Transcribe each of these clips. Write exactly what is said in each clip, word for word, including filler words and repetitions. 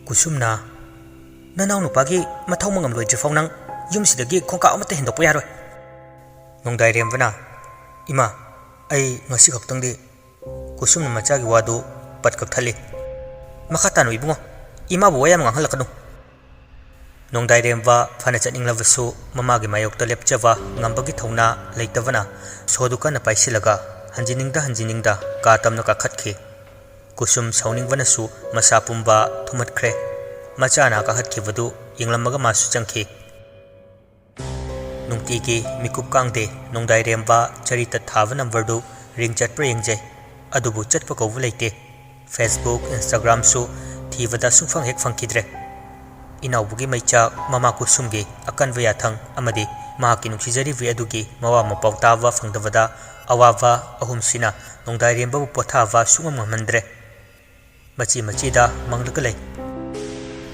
ꯀꯨꯁꯨꯝꯅ, "ꯅꯅꯥꯎ ꯅꯨꯄꯥꯒꯤ ꯃꯊꯧ ꯃꯉꯝ ꯂꯣꯏꯗ꯭ꯔꯤꯐꯥꯎ ꯅꯪ ꯌꯨꯝꯁꯤꯗꯒꯤ ꯈꯣꯡꯀꯥꯞ ꯑꯃꯠꯇ ꯍꯦꯟꯗꯣꯛꯄ ꯌꯥꯔꯣꯏ꯫" ꯅꯣꯡꯗꯥꯏꯔꯦꯝꯕꯅ, "ꯏꯃꯥ, ꯑꯩ ꯉꯁꯤ ꯈꯛꯇꯪꯗꯤ꯫" ꯀꯨꯁꯨꯝꯅ ꯃꯆꯥꯒꯤ ꯋꯥꯗꯨ ꯄꯠ ꯀꯛꯊꯠꯂꯤ꯫ "ꯃꯈꯥ ꯇꯥꯅ ꯏꯕꯨꯡꯉꯣ, ꯏꯃꯥꯕꯨ ꯋꯥ ꯌꯥꯝ ꯉꯥꯡꯍꯜꯂꯛꯀꯅꯨ꯫" ꯅꯣꯡꯗꯥꯏꯔꯦꯝꯕ ꯐꯅ ꯆꯠꯅꯤꯡꯂꯕꯁꯨ ꯃꯃꯥꯒꯤ ꯃꯥꯌꯣꯛꯇ ꯂꯦꯞꯆꯕ ꯉꯝꯕꯒꯤ ꯊꯧꯅꯥ ꯂꯩꯇꯕꯅ ꯁꯣꯗꯨ ꯀꯟꯅ ꯄꯥꯏꯁꯤꯜꯂꯒ ꯍꯟꯖꯤꯟꯅꯤꯡꯗ ꯍꯟꯖꯤꯟꯅꯤꯡꯗ ꯀꯥ ꯇꯝꯅ ꯀꯥꯈꯠꯈꯤ꯫ ꯀꯨꯁꯨꯝ ꯁꯥꯎꯅꯤꯡꯕꯅꯁꯨ ꯃꯁꯥ ꯄꯨꯝꯕ ꯊꯨꯝꯍꯠꯈ꯭ꯔꯦ꯫ ꯃꯆꯥꯅ ꯀꯥꯈꯠꯈꯤꯕꯗꯨ ꯌꯦꯡꯂꯝꯃꯒ ꯃꯥꯁꯨ ꯆꯪꯈꯤ꯫ ꯅꯨꯡꯇꯤꯒꯤ ꯃꯤꯀꯨꯞ ꯀꯥꯡꯗꯦ ꯅꯣꯡꯗꯥꯏꯔꯦꯝꯕ ꯆꯔꯤꯇ ꯊꯥꯕ ꯅꯝꯕꯔꯗꯨ ꯔꯤꯡ ꯆꯠꯄ꯭ꯔꯥ ꯌꯦꯡꯖꯩ, ꯑꯗꯨꯕꯨ ꯆꯠꯄ ꯀꯧꯕ ꯂꯩꯇꯦ꯫ Facebook, Instagramꯁꯨ ꯊꯤꯕꯗ ꯁꯨꯡꯐꯪ ꯍꯦꯛ ꯐꯪꯈꯤꯗ꯭ꯔꯦ꯫ ꯏꯅꯥꯎꯕꯒꯤ ꯃꯩꯆꯥꯛ, ꯃꯃꯥ ꯀꯨꯁꯨꯝꯒꯤ ꯑꯀꯟꯕ ꯌꯥꯊꯪ ꯑꯃꯗꯤ ꯃꯍꯥꯛꯀꯤ ꯅꯨꯡꯁꯤꯖꯔꯤꯕꯤ ꯑꯗꯨꯒꯤ ꯃꯋꯥ ꯃꯄꯥꯎ ꯇꯥꯕ ꯐꯪꯗꯕꯗ ꯑꯋꯥꯕ ꯑꯍꯨꯝꯁꯤꯅ ꯅꯣꯡꯗꯥꯏꯔꯦꯝꯕꯕꯨ ꯄꯣꯊꯥꯕ ꯁꯨꯡꯉꯝ ꯉꯝꯍꯟꯗ꯭ꯔꯦ꯫ ꯃꯆꯤ ꯃꯆꯤꯗ ꯃꯪꯂꯒ ꯂꯩ꯫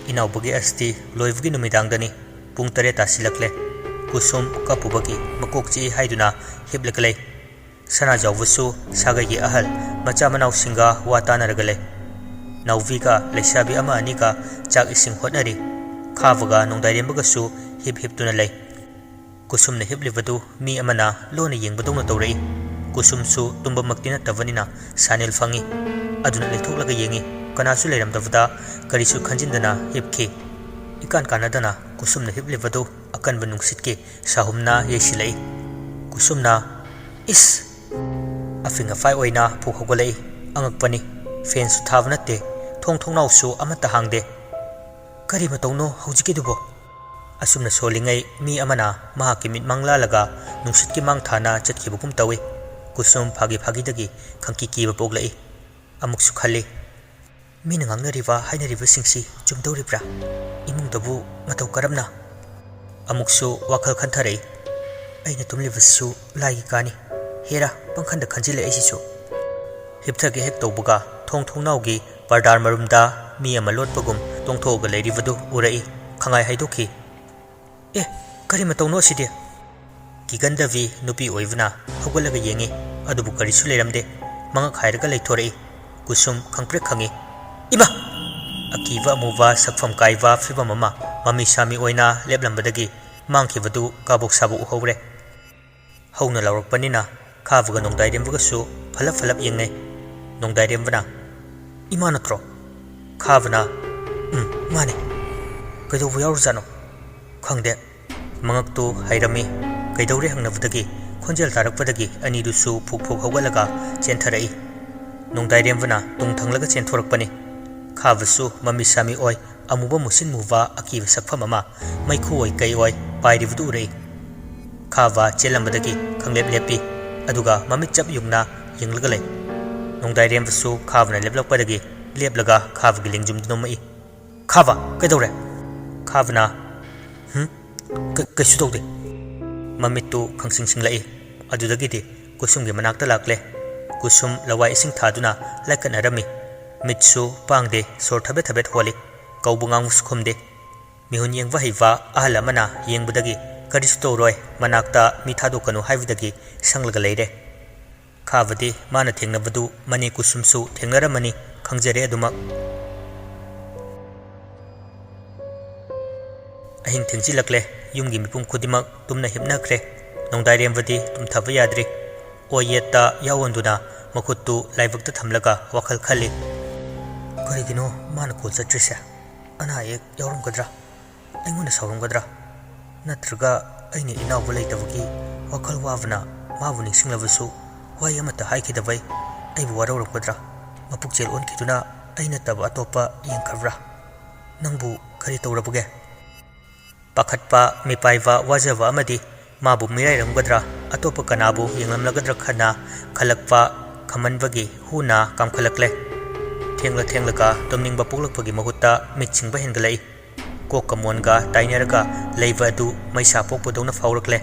ꯏꯅꯥꯎꯕꯒꯤ ꯑꯁꯇꯤ ꯂꯣꯏꯕꯒꯤ ꯅꯨꯃꯤꯗꯥꯡꯗꯅꯤ꯫ ꯄꯨꯡ ꯇꯔꯦꯠ ꯇꯥꯁꯤꯜꯂꯛꯂꯦ꯫ ꯀꯨꯁꯨꯝ ꯀꯞꯄꯨꯕꯒꯤ ꯃꯀꯣꯛ ꯆꯤꯛꯏ ꯍꯥꯏꯗꯨꯅ ꯍꯤꯞꯂꯒ ꯂꯩ꯫ ꯁꯅꯥꯖꯥꯎꯕꯁꯨ ꯁꯥꯒꯩꯒꯤ ꯑꯍꯜ ꯃꯆꯥ ꯃꯅꯥꯎꯁꯤꯡꯒ ꯋꯥ ꯇꯥꯅꯔꯒ ꯂꯩ꯫ ꯅꯥꯎꯕꯤꯒ ꯂꯩꯁꯥꯕꯤ ꯑꯃ ꯑꯅꯤꯒ ꯆꯥꯛ ꯏꯁꯤꯡ ꯍꯣꯠꯅꯔꯤ꯫ ꯈꯥꯕꯒ ꯅꯣꯡꯗꯥꯏꯔꯦꯝꯕꯒꯁꯨ ꯍꯤꯞ ꯍꯤꯞꯇꯨꯅ ꯂꯩ꯫ ꯀꯨꯁꯨꯝꯅ ꯍꯤꯞꯂꯤꯕꯗꯨ ꯃꯤ ꯑꯃꯅ ꯂꯣꯟꯅ ꯌꯦꯡꯕꯗꯧꯅ ꯇꯧꯔꯛꯏ꯫ ꯀꯨꯁꯨꯝꯁꯨ ꯇꯨꯝꯕꯃꯛꯇꯤ ꯅꯠꯇꯕꯅꯤꯅ ꯁꯥꯅꯤꯜ ꯐꯪꯏ꯫ ꯑꯗꯨꯅ ꯂꯩꯊꯣꯛꯂꯒ ꯌꯦꯡꯏ꯫ ꯀꯅꯥꯁꯨ ꯂꯩꯔꯝꯗꯕꯗ ꯀꯔꯤꯁꯨ ꯈꯟꯖꯤꯟꯗꯅ ꯍꯤꯞꯈꯤ꯫ ꯏꯀꯥꯟ ꯀꯥꯟꯅꯗꯅ ꯀꯨꯁꯨꯝꯅ ꯍꯤꯞꯂꯤꯕꯗꯨ ꯑꯀꯟꯕ ꯅꯨꯡꯁꯤꯠꯀꯤ ꯁꯥꯍꯨꯝꯅ ꯌꯩꯁꯤꯜꯂꯛꯏ꯫ ꯀꯨꯁꯨꯝꯅ, "ꯏꯁ!" ꯑꯐꯤꯡ ꯑꯐꯥꯏ ꯑꯣꯏꯅ ꯐꯨꯛ ꯍꯧꯒꯠꯂꯛꯏ꯫ ꯑꯉꯛꯄꯅꯤ, ꯐꯦꯟꯁꯨ ꯊꯥꯕ ꯅꯠꯇꯦ, ꯊꯣꯡ ꯊꯣꯡꯅꯥꯎꯁꯨ ꯑꯃꯠꯇ ꯍꯥꯡꯗꯦ꯫ "ꯀꯔꯤ ꯃꯇꯧꯅꯣ ꯍꯧꯖꯤꯛꯀꯤꯗꯨꯕꯣ?" ꯑꯁꯨꯝꯅ ꯁꯣꯜꯂꯤꯉꯩ ꯃꯤ ꯑꯃꯅ ꯃꯍꯥꯛꯀꯤ ꯃꯤꯠꯃꯥꯡ ꯂꯥꯜꯂꯒ ꯅꯨꯡꯁꯤꯠꯀꯤ ꯃꯥꯡ ꯊꯥꯅ ꯆꯠꯈꯤꯕꯒꯨꯝ ꯇꯧꯏ꯫ ꯀꯨꯁꯨꯝ ꯐꯥꯒꯤ ꯐꯥꯒꯤꯗꯒꯤ ꯈꯪꯀꯤ ꯀꯤꯕ ꯄꯣꯛꯂꯛꯏ꯫ ꯑꯃꯨꯛꯁꯨ ꯈꯜꯂꯤ, "ꯃꯤꯅ ꯉꯥꯡꯅꯔꯤꯕ ꯍꯥꯏꯅꯔꯤꯕꯁꯤꯡꯁꯤ ꯆꯨꯝꯗꯧꯔꯤꯕ꯭ꯔꯥ? ꯏꯃꯨꯡꯗꯕꯨ ꯃꯇꯧ ꯀꯔꯝꯅ?" ꯑꯃꯨꯛꯁꯨ ꯋꯥꯈꯜ ꯈꯟꯊꯔꯛꯏ꯫ "ꯑꯩꯅ ꯇꯨꯝꯂꯤꯕꯁꯤꯁꯨ ꯂꯥꯏꯒꯤ ꯀꯥꯅꯤ꯫ ꯍꯦꯔꯥ, ꯄꯪꯈꯟꯗ ꯈꯟꯖꯤꯜꯂꯛꯏꯁꯤꯁꯨ꯫" ꯍꯤꯞꯊꯒꯦ ꯍꯦꯛ ꯇꯧꯕꯒ ꯊꯣꯡ ꯊꯣꯡꯅꯥꯎꯒꯤ ꯄꯔꯗꯥꯔ ꯃꯔꯨꯝꯗ ꯃꯤ ꯑꯃ ꯂꯣꯠꯄꯒꯨꯝ ꯇꯣꯡꯊꯣꯛꯑꯒ ꯂꯩꯔꯤꯕꯗꯨ ꯎꯔꯛꯏ꯫ ꯈꯪꯉꯥꯏ ꯍꯥꯏꯗꯣꯛꯈꯤ꯫ "ꯑꯦ, ꯀꯔꯤ ꯃꯇꯧꯅꯣ ꯑꯁꯤꯗꯤ?" ꯀꯤꯒꯟꯗꯕꯤ ꯅꯨꯄꯤ ꯑꯣꯏꯕꯅ ꯍꯧꯒꯠꯂꯒ ꯌꯦꯡꯉꯤ, ꯑꯗꯨꯕꯨ ꯀꯔꯤꯁꯨ ꯂꯩꯔꯝꯗꯦ꯫ ꯃꯉꯛ ꯍꯥꯏꯔꯒ ꯂꯩꯊꯣꯔꯛꯏ꯫ ꯀꯨꯁꯨꯝ ꯈꯪꯄ꯭ꯔꯦꯛ ꯈꯪꯉꯤ꯫ "ꯏꯃꯥ!" ꯑꯀꯤꯕ ꯑꯃꯨꯕ ꯁꯛꯐꯝ ꯀꯥꯏꯕ ꯐꯤꯕꯝ ꯑꯃ ꯃꯃꯤ ꯁꯥꯃꯤ ꯑꯣꯏꯅ ꯂꯦꯞꯂꯝꯕꯗꯒꯤ ꯃꯥꯡꯈꯤꯕꯗꯨ ꯀꯥꯕꯣꯛ ꯁꯥꯕꯣꯛ ꯎꯍꯧꯔꯦ꯫ ꯍꯧꯅ ꯂꯥꯎꯔꯛꯄꯅꯤꯅ ꯈꯥꯕꯒ ꯅꯣꯡꯗꯥꯏꯔꯦꯝꯕꯒꯁꯨ ꯐꯂꯞ ꯐꯂꯞ ꯌꯦꯡꯅꯩ꯫ ꯅꯣꯡꯗꯥꯏꯔꯦꯝꯕꯅ, "ꯏꯃꯥ ꯅꯠꯇ꯭ꯔꯣ?" ꯈꯥꯕꯅ, "ꯎꯝ, ꯃꯥꯅꯦ꯫ ꯀꯩꯗꯧꯕ ꯌꯥꯎꯔꯖꯥꯠꯅꯣ? ꯈꯪꯗꯦ꯫" ꯃꯉꯛꯇꯨ ꯍꯥꯏꯔꯝꯃꯤ꯫ ꯀꯩꯗꯧꯔꯦ ꯍꯪꯅꯕꯗꯒꯤ ꯈꯣꯟꯖꯦꯜ ꯇꯥꯔꯛꯄꯗꯒꯤ ꯑꯅꯤꯗꯨꯁꯨ ꯐꯨꯛ ꯐꯨꯛ ꯍꯧꯒꯠꯂꯒ ꯆꯦꯟꯊꯔꯛꯏ꯫ ꯅꯣꯡꯗꯥꯏꯔꯦꯝꯕꯅ ꯇꯨꯡ ꯊꯪꯂꯒ ꯆꯦꯟꯊꯣꯔꯛꯄꯅꯤ꯫ ꯈꯥꯕꯁꯨ ꯃꯃꯤ ꯁꯥꯃꯤ ꯑꯣꯏ꯫ ꯑꯃꯨꯕ ꯃꯨꯁꯤꯟ ꯃꯨꯕ ꯑꯀꯤꯕ ꯁꯛꯐꯝ ꯑꯃ ꯃꯩꯈꯨ ꯑꯣꯏ ꯀꯩ ꯑꯣꯏ ꯄꯥꯏꯔꯤꯕꯗꯨ ꯎꯔꯛꯏ꯫ ꯈꯥꯕ ꯆꯦꯜꯂꯝꯕꯗꯒꯤ ꯈꯪꯂꯦꯞ ꯂꯦꯞꯄꯤ, ꯑꯗꯨꯒ ꯃꯃꯤꯠ ꯆꯞ ꯌꯨꯡꯅ ꯌꯦꯡꯂꯒ ꯂꯩ꯫ ꯅꯣꯡꯗꯥꯏꯔꯦꯝꯕꯁꯨ ꯈꯥꯕꯅ ꯂꯦꯞꯂꯛꯄꯗꯒꯤ ꯂꯦꯞꯂꯒ ꯈꯥꯕꯒꯤ ꯂꯦꯡꯖꯨꯝꯗꯨ ꯅꯣꯝꯃꯛꯏ꯫ "ꯈꯥꯕ, ꯀꯩꯗꯧꯔꯦ?" ꯈꯥꯕꯅ, "ꯍꯨꯝ? ꯀ-, ꯀꯩꯁꯨ ꯇꯧꯗꯦ꯫" ꯃꯃꯤꯠꯇꯨ ꯈꯪꯁꯤꯡ ꯁꯤꯡꯂꯛꯏ꯫ ꯑꯗꯨꯗꯒꯤꯗꯤ ꯀꯨꯁꯨꯝꯒꯤ ꯃꯅꯥꯛꯇ ꯂꯥꯛꯂꯦ꯫ ꯀꯨꯁꯨꯝ ꯂꯋꯥꯏ ꯏꯁꯤꯡ ꯊꯥꯗꯨꯅ ꯂꯥꯏꯀꯠꯅꯔꯝꯃꯤ꯫ ꯃꯤꯠꯁꯨ ꯄꯥꯡꯗꯦ, ꯁꯣꯔ ꯊꯕꯦꯠ ꯊꯕꯦꯠ ꯍꯣꯜꯂꯤ꯫ ꯀꯧꯕ ꯉꯥꯡꯕꯁꯨ ꯈꯨꯝꯗꯦ꯫ ꯃꯤꯍꯨꯟ ꯌꯦꯡꯕ ꯍꯩꯕ ꯑꯍꯜ ꯑꯃꯅ ꯌꯦꯡꯕꯗꯒꯤ ꯀꯔꯤꯁꯨ ꯇꯧꯔꯣꯏ, ꯃꯅꯥꯛꯇ ꯃꯤ ꯊꯥꯗꯣꯛꯀꯅꯨ ꯍꯥꯏꯕꯗꯒꯤ ꯁꯪꯂꯒ ꯂꯩꯔꯦ꯫ ꯈꯥꯕꯗꯤ ꯃꯥꯅ ꯊꯦꯡꯅꯕꯗꯨ ꯃꯅꯦ ꯀꯨꯁꯨꯝꯁꯨ ꯊꯦꯡꯅꯔꯝꯃꯅꯤ, ꯈꯪꯖꯔꯦ ꯑꯗꯨꯃꯛ꯫ ꯑꯍꯤꯡ ꯊꯦꯡꯖꯤꯜꯂꯛꯂꯦ꯫ ꯌꯨꯝꯒꯤ ꯃꯤꯄꯨꯝ ꯈꯨꯗꯤꯡꯃꯛ ꯇꯨꯝꯅ ꯍꯤꯞꯅꯈ꯭ꯔꯦ꯫ ꯅꯣꯡꯗꯥꯏꯔꯦꯝꯕꯗꯤ ꯇꯨꯝꯊꯕ ꯌꯥꯗ꯭ꯔꯤ꯫ ꯑꯣꯏ ꯌꯦꯠꯇ ꯌꯥꯎꯍꯟꯗꯨꯅ ꯃꯈꯨꯠꯇꯨ ꯂꯥꯏꯕꯛꯇ ꯊꯝꯂꯒ ꯋꯥꯈꯜ ꯈꯜꯂꯤ꯫ "ꯀꯔꯤꯒꯤꯅꯣ ꯃꯥꯅ ꯀꯣꯜ ꯆꯠꯇ꯭ꯔꯤꯁꯦ? ꯑꯅꯥ ꯑꯌꯦꯛ ꯌꯥꯎꯔꯝꯒꯗ꯭ꯔꯥ? ꯑꯩꯉꯣꯟꯗ ꯁꯥꯎꯔꯝꯒꯗ꯭ꯔꯥ? ꯅꯠꯇ꯭ꯔꯒ ꯑꯩꯅ ꯏꯅꯥꯎꯕ ꯂꯩꯇꯕꯒꯤ ꯋꯥꯈꯜ ꯋꯥꯕꯅ ꯃꯥꯕꯨ ꯅꯤꯡꯁꯤꯡꯂꯕꯁꯨ ꯋꯥꯍꯩ ꯑꯃꯠꯇ ꯍꯥꯏꯈꯤꯗꯕꯩ ꯑꯩꯕꯨ ꯋꯥꯔꯧꯔꯝꯒꯗ꯭ꯔꯥ? ꯃꯄꯨꯛꯆꯦꯜ ꯑꯣꯟꯈꯤꯗꯨꯅ ꯑꯩ ꯅꯠꯇꯕ ꯑꯇꯣꯞꯄ ꯌꯦꯡꯈ꯭ꯔꯕ꯭ꯔꯥ? ꯅꯪꯕꯨ ꯀꯔꯤ ꯇꯧꯔꯕꯒꯦ?" ꯄꯥꯈꯠꯄ, ꯃꯤꯄꯥꯏꯕ, ꯋꯥꯖꯕ ꯑꯃꯗꯤ ꯃꯥꯕꯨ ꯃꯤꯔꯥꯏꯔꯝꯒꯗ꯭ꯔꯥ, ꯑꯇꯣꯞꯄ ꯀꯅꯥꯕꯨ ꯌꯦꯡꯂꯝꯂꯒꯗ꯭ꯔꯥ ꯈꯟꯅ ꯈꯜꯂꯛꯄ ꯈꯝꯍꯟꯕꯒꯤ ꯍꯨꯅ ꯀꯥꯝꯈꯠꯂꯛꯂꯦ꯫ ꯊꯦꯡꯂ ꯊꯦꯡꯂꯒ ꯇꯨꯝꯅꯤꯡꯕ ꯄꯣꯛꯂꯛꯄꯒꯤ ꯃꯍꯨꯠꯇ ꯃꯤꯠ ꯁꯤꯡꯕ ꯍꯦꯟꯒꯠꯂꯛꯏ꯫ ꯀꯣꯛꯀ ꯃꯣꯟꯒ ꯇꯥꯏꯅꯔꯒ ꯂꯩꯕ ꯑꯗꯨ ꯃꯩꯁꯥ ꯄꯣꯛꯄꯗꯧꯅ ꯐꯥꯎꯔꯛꯂꯦ꯫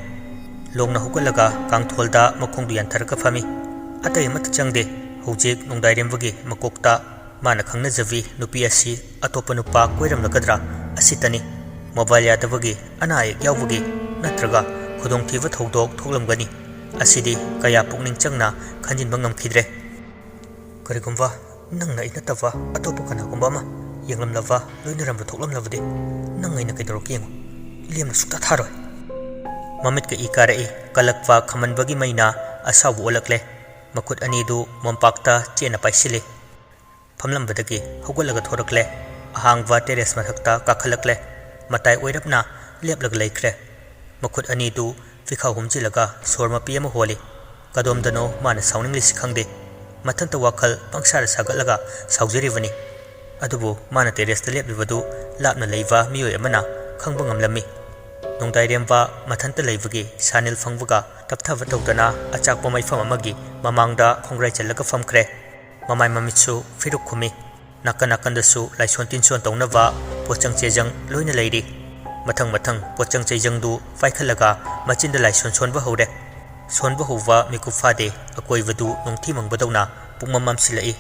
ꯂꯣꯡꯅ ꯍꯧꯒꯠꯂꯒ ꯀꯥꯡꯊꯣꯜꯗ ꯃꯈꯣꯡꯗꯨ ꯌꯥꯟꯊꯔꯒ ꯐꯝꯃꯤ꯫ ꯑꯇꯩ ꯑꯃꯠꯇ ꯆꯪꯗꯦ꯫ ꯍꯧꯖꯤꯛ ꯅꯣꯡꯗꯥꯏꯔꯦꯝꯕꯒꯤ ꯃꯀꯣꯛꯇ ꯃꯥꯅ ꯈꯪꯅꯖꯕꯤ ꯅꯨꯄꯤ ꯑꯁꯤ ꯑꯇꯣꯞꯄ ꯅꯨꯄꯥ ꯀꯣꯏꯔꯝꯂꯒꯗ꯭ꯔꯥ ꯑꯁꯤꯇꯅꯤ꯫ ꯃꯣꯕꯥꯏꯜ ꯌꯥꯗꯕꯒꯤ, ꯑꯅꯥ ꯑꯌꯦꯛ ꯌꯥꯎꯕꯒꯤ ꯅꯠꯇ꯭ꯔꯒ ꯈꯨꯗꯣꯡꯊꯤꯕ ꯊꯧꯗꯣꯛ ꯊꯣꯛꯂꯝꯒꯅꯤ꯫ ꯑꯁꯤꯗꯤ ꯀꯌꯥ ꯄꯨꯛꯅꯤꯡ ꯆꯪꯅ ꯈꯟꯖꯤꯟꯕ ꯉꯝꯈꯤꯗ꯭ꯔꯦ꯫ "ꯀꯔꯤꯒꯨꯝꯕ ꯅꯪꯅ ꯑꯩ ꯅꯠꯇꯕ ꯑꯇꯣꯞꯄ ꯀꯅꯥꯒꯨꯝꯕ ꯑꯃ ꯌꯦꯡꯂꯝꯂꯕ, ꯂꯣꯏꯅꯔꯝꯕ ꯊꯣꯛꯂꯝꯂꯕꯗꯤ ꯅꯪ ꯑꯩꯅ ꯀꯩꯗꯧꯔꯛꯀꯦ ꯌꯦꯡꯉꯨ꯫ ꯂꯦꯝꯅ ꯁꯨꯛꯊꯥ ꯊꯥꯔꯣꯏ꯫ ꯃꯃꯤꯠꯀ ꯏ ꯀꯥꯔꯛꯏ꯫ ꯀꯜꯂꯛꯄ ꯈꯝꯃꯟꯕꯒꯤ ꯃꯩꯅ ꯑꯁꯥꯎꯕ ꯑꯣꯜꯂꯛꯂꯦ꯫ ꯃꯈꯨꯠ ꯑꯅꯤꯗꯨ ꯃꯣꯝꯄꯥꯛꯇ ꯆꯦꯠꯅ ꯄꯥꯏꯁꯤꯜꯂꯤ꯫ ꯐꯝꯂꯝꯕꯗꯒꯤ ꯍꯧꯒꯠꯂꯒ ꯊꯣꯔꯛꯂꯦ꯫ ꯑꯍꯥꯡꯕ terrace ꯃꯊꯛꯇ ꯀꯥꯈꯠꯂꯛꯂꯦ꯫ ꯃꯇꯥꯏ ꯑꯣꯏꯔꯞꯅ ꯂꯦꯞꯂꯒ ꯂꯩꯈ꯭ꯔꯦ꯫ ꯃꯈꯨꯠ ꯑꯅꯤꯗꯨ ꯐꯤꯈꯥ ꯍꯨꯝꯖꯤꯜꯂꯒ ꯁꯣꯔ ꯃꯄꯤ ꯑꯃ ꯍꯣꯜꯂꯤ꯫ ꯀꯗꯣꯝꯗꯅꯣ ꯃꯥꯅ ꯁꯥꯎꯅꯤꯡꯂꯤꯁꯤ ꯈꯪꯗꯦ꯫ ꯃꯊꯟꯇ ꯋꯥꯈꯜ ꯄꯪꯁꯥꯗ ꯁꯥꯒꯠꯂꯒ ꯁꯥꯎꯖꯔꯤꯕꯅꯤ꯫ ꯑꯗꯨꯕꯨ ꯃꯥꯅ terraceꯇ ꯂꯦꯞꯂꯤꯕꯗꯨ ꯂꯥꯞꯅ ꯂꯩꯕ ꯃꯤꯑꯣꯏ ꯑꯃꯅ ꯈꯪꯕ ꯉꯝꯂꯝꯃꯤ꯫ ꯅꯣꯡꯗꯥꯏꯔꯦꯝꯕ ꯃꯊꯟꯇ ꯂꯩꯕꯒꯤ ꯁꯥꯅꯤꯜ ꯐꯪꯕꯒ ꯇꯞꯊꯕ ꯇꯧꯗꯅ ꯑꯆꯥꯛꯄ ꯃꯩꯐꯝ ꯑꯃꯒꯤ ꯃꯃꯥꯡꯗ ꯈꯣꯡꯒ꯭ꯔꯥꯏ ꯆꯜꯂꯒ ꯐꯝꯈ꯭ꯔꯦ꯫ ꯃꯃꯥꯏ ꯃꯃꯤꯠꯁꯨ ꯐꯤꯔꯨꯛ ꯈꯨꯝꯃꯤ꯫ ꯅꯥꯀꯟ ꯅꯥꯀꯟꯗꯁꯨ ꯂꯥꯏꯁꯣꯟ ꯇꯤꯟꯁꯣꯟ ꯇꯧꯅꯕ ꯄꯣꯠꯆꯪ ꯆꯦꯖꯪ ꯂꯣꯏꯅ ꯂꯩꯔꯤ꯫ ꯃꯊꯪ ꯃꯊꯪ ꯄꯣꯠꯆꯪ ꯆꯩꯖꯪꯗꯨ ꯄꯥꯏꯈꯠꯂꯒ ꯃꯆꯤꯟꯗ ꯂꯥꯏꯁꯣꯟ ꯁꯣꯟꯕ ꯍꯧꯔꯦ꯫ ꯁꯣꯟꯕ ꯍꯧꯕ ꯃꯤꯀꯨꯞ ꯐꯥꯗꯦ, ꯑꯀꯣꯏꯕꯗꯨ ꯅꯣꯡꯊꯤ ꯃꯪꯕꯗꯧꯅ ꯄꯨꯡꯃꯝ ꯃꯝꯁꯤꯜꯂꯛꯏ꯫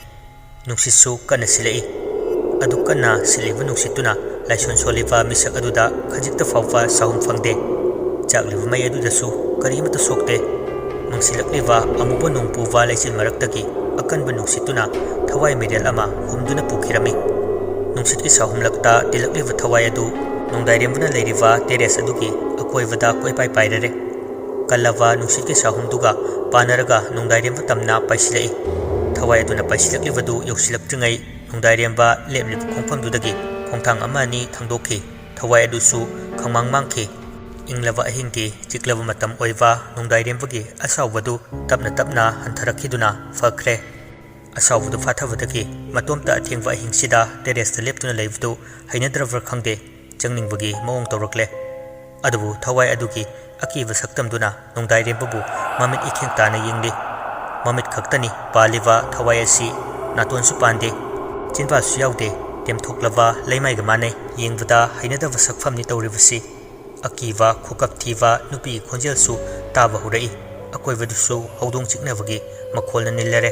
ꯅꯨꯡꯁꯤꯠꯁꯨ ꯀꯟꯅ ꯁꯤꯜꯂꯛꯏ꯫ ꯑꯗꯨ ꯀꯟꯅ ꯁꯤꯠꯂꯤꯕ ꯅꯨꯡꯁꯤꯠꯇꯨꯅ ꯂꯥꯏꯁꯣꯟ ꯁꯣꯜꯂꯤꯕ ꯃꯤꯁꯛ ꯑꯗꯨꯗ ꯈꯖꯤꯛꯇ ꯐꯥꯎꯕ ꯁꯥꯍꯨꯝ ꯐꯪꯗꯦ꯫ ꯆꯥꯛꯂꯤꯕ ꯃꯩ ꯑꯗꯨꯗꯁꯨ ꯀꯔꯤꯃꯠꯇ ꯁꯣꯛꯇꯦ꯫ ꯃꯪꯁꯤꯜꯂꯛꯂꯤꯕ ꯑꯃꯨꯕ ꯅꯣꯡ ꯄꯨꯕ ꯂꯩꯆꯤꯜ ꯃꯔꯛꯇꯒꯤ ꯑꯀꯟꯕ ꯅꯨꯡꯁꯤꯠꯇꯨꯅ ꯊꯋꯥꯏ ꯃꯤꯔꯦꯜ ꯑꯃ ꯍꯨꯝꯗꯨꯅ ꯄꯨꯈꯤꯔꯝꯃꯤ꯫ ꯅꯨꯡꯁꯤꯠꯀꯤ ꯁꯥꯍꯨꯝꯂꯛꯇ ꯇꯤꯜꯂꯛꯂꯤꯕ ꯊꯋꯥꯏ ꯑꯗꯨ ꯅꯣꯡꯗꯥꯏꯔꯦꯝꯕꯅ ꯂꯩꯔꯤꯕ terrace ꯑꯗꯨꯒꯤ ꯑꯀꯣꯏꯕꯗ ꯀꯣꯏꯄꯥꯏ ꯄꯥꯏꯔꯔꯦ꯫ ꯀꯜꯂꯕ ꯅꯨꯡꯁꯤꯠꯀꯤ ꯁꯥꯍꯨꯝꯗꯨꯒ ꯄꯥꯟꯅꯔꯒ ꯅꯣꯡꯗꯥꯏꯔꯦꯝꯕ ꯇꯝꯅ ꯄꯥꯏꯁꯤꯜꯂꯛꯏ꯫ ꯊꯋꯥꯏ ꯑꯗꯨꯅ ꯄꯥꯏꯁꯤꯜꯂꯛꯂꯤꯕꯗꯨ ꯌꯧꯁꯤꯜꯂꯛꯇ꯭ꯔꯤꯉꯩ ꯅꯣꯡꯗꯥꯏꯔꯦꯝꯕ ꯂꯦꯞꯂꯤꯕ ꯈꯣꯡꯐꯝꯗꯨꯗꯒꯤ ꯈꯣꯡꯊꯥꯡ ꯑꯃ ꯑꯅꯤ ꯊꯥꯡꯗꯣꯛꯈꯤ꯫ ꯊꯋꯥꯏ ꯑꯗꯨꯁꯨ ꯈꯪꯃꯥꯡ ꯃꯥꯡꯈꯤ꯫ ꯏꯪꯂꯕ ꯑꯍꯤꯡꯒꯤ ꯆꯤꯛꯂꯕ ꯃꯇꯝ ꯑꯣꯏꯕ ꯅꯣꯡꯗꯥꯏꯔꯦꯝꯕꯒꯤ ꯑꯁꯥꯎꯕꯗꯨ ꯇꯞꯅ ꯇꯞꯅ ꯍꯟꯊꯔꯛꯈꯤꯗꯨꯅ ꯐꯈ꯭ꯔꯦ꯫ ꯑꯁꯥꯎꯕꯗꯨ ꯐꯥꯊꯕꯗꯒꯤ ꯃꯇꯣꯝꯇ ꯑꯊꯦꯡꯕ ꯑꯍꯤꯡꯁꯤꯗ terraceꯇ ꯂꯦꯞꯇꯨꯅ ꯂꯩꯕꯗꯨ ꯍꯩꯅꯗ꯭ꯔꯕ꯭ꯔꯥ ꯈꯪꯗꯦ, ꯆꯪꯅꯤꯡꯕꯒꯤ ꯃꯑꯣꯡ ꯇꯧꯔꯛꯂꯦ꯫ ꯑꯗꯨꯕꯨ ꯊꯋꯥꯏ ꯑꯗꯨꯒꯤ ꯑꯀꯤꯕ ꯁꯛꯇꯝꯗꯨꯅ ꯅꯣꯡꯗꯥꯏꯔꯦꯝꯕꯕꯨ ꯃꯃꯤꯠ ꯏꯈꯦꯡ ꯇꯥꯅ ꯌꯦꯡꯂꯤ꯫ ꯃꯃꯤꯠ ꯈꯛꯇꯅꯤ ꯄꯥꯜꯂꯤꯕ ꯊꯋꯥꯏ ꯑꯁꯤ, ꯅꯥꯇꯣꯟꯁꯨ ꯄꯥꯟꯗꯦ, ꯆꯤꯟꯕꯥꯜꯁꯨ ꯌꯥꯎꯗꯦ꯫ ꯇꯦꯝꯊꯣꯛꯂꯕ ꯂꯩꯃꯥꯏꯒ ꯃꯥꯟꯅꯩ꯫ ꯌꯦꯡꯕꯗ ꯍꯩꯅꯗꯕ ꯁꯛꯐꯝꯅꯤ ꯇꯧꯔꯤꯕꯁꯤ꯫ ꯑꯀꯤꯕ, ꯈꯨꯀꯞ ꯊꯤꯕ ꯅꯨꯄꯤꯒꯤ ꯈꯣꯟꯖꯦꯜꯁꯨ ꯇꯥꯕ ꯍꯧꯔꯛꯏ꯫ ꯑꯀꯣꯏꯕꯗꯨꯁꯨ ꯍꯧꯗꯣꯡ ꯆꯤꯛꯅꯕꯒꯤ ꯃꯈꯣꯜꯅ ꯅꯤꯜꯂꯔꯦ꯫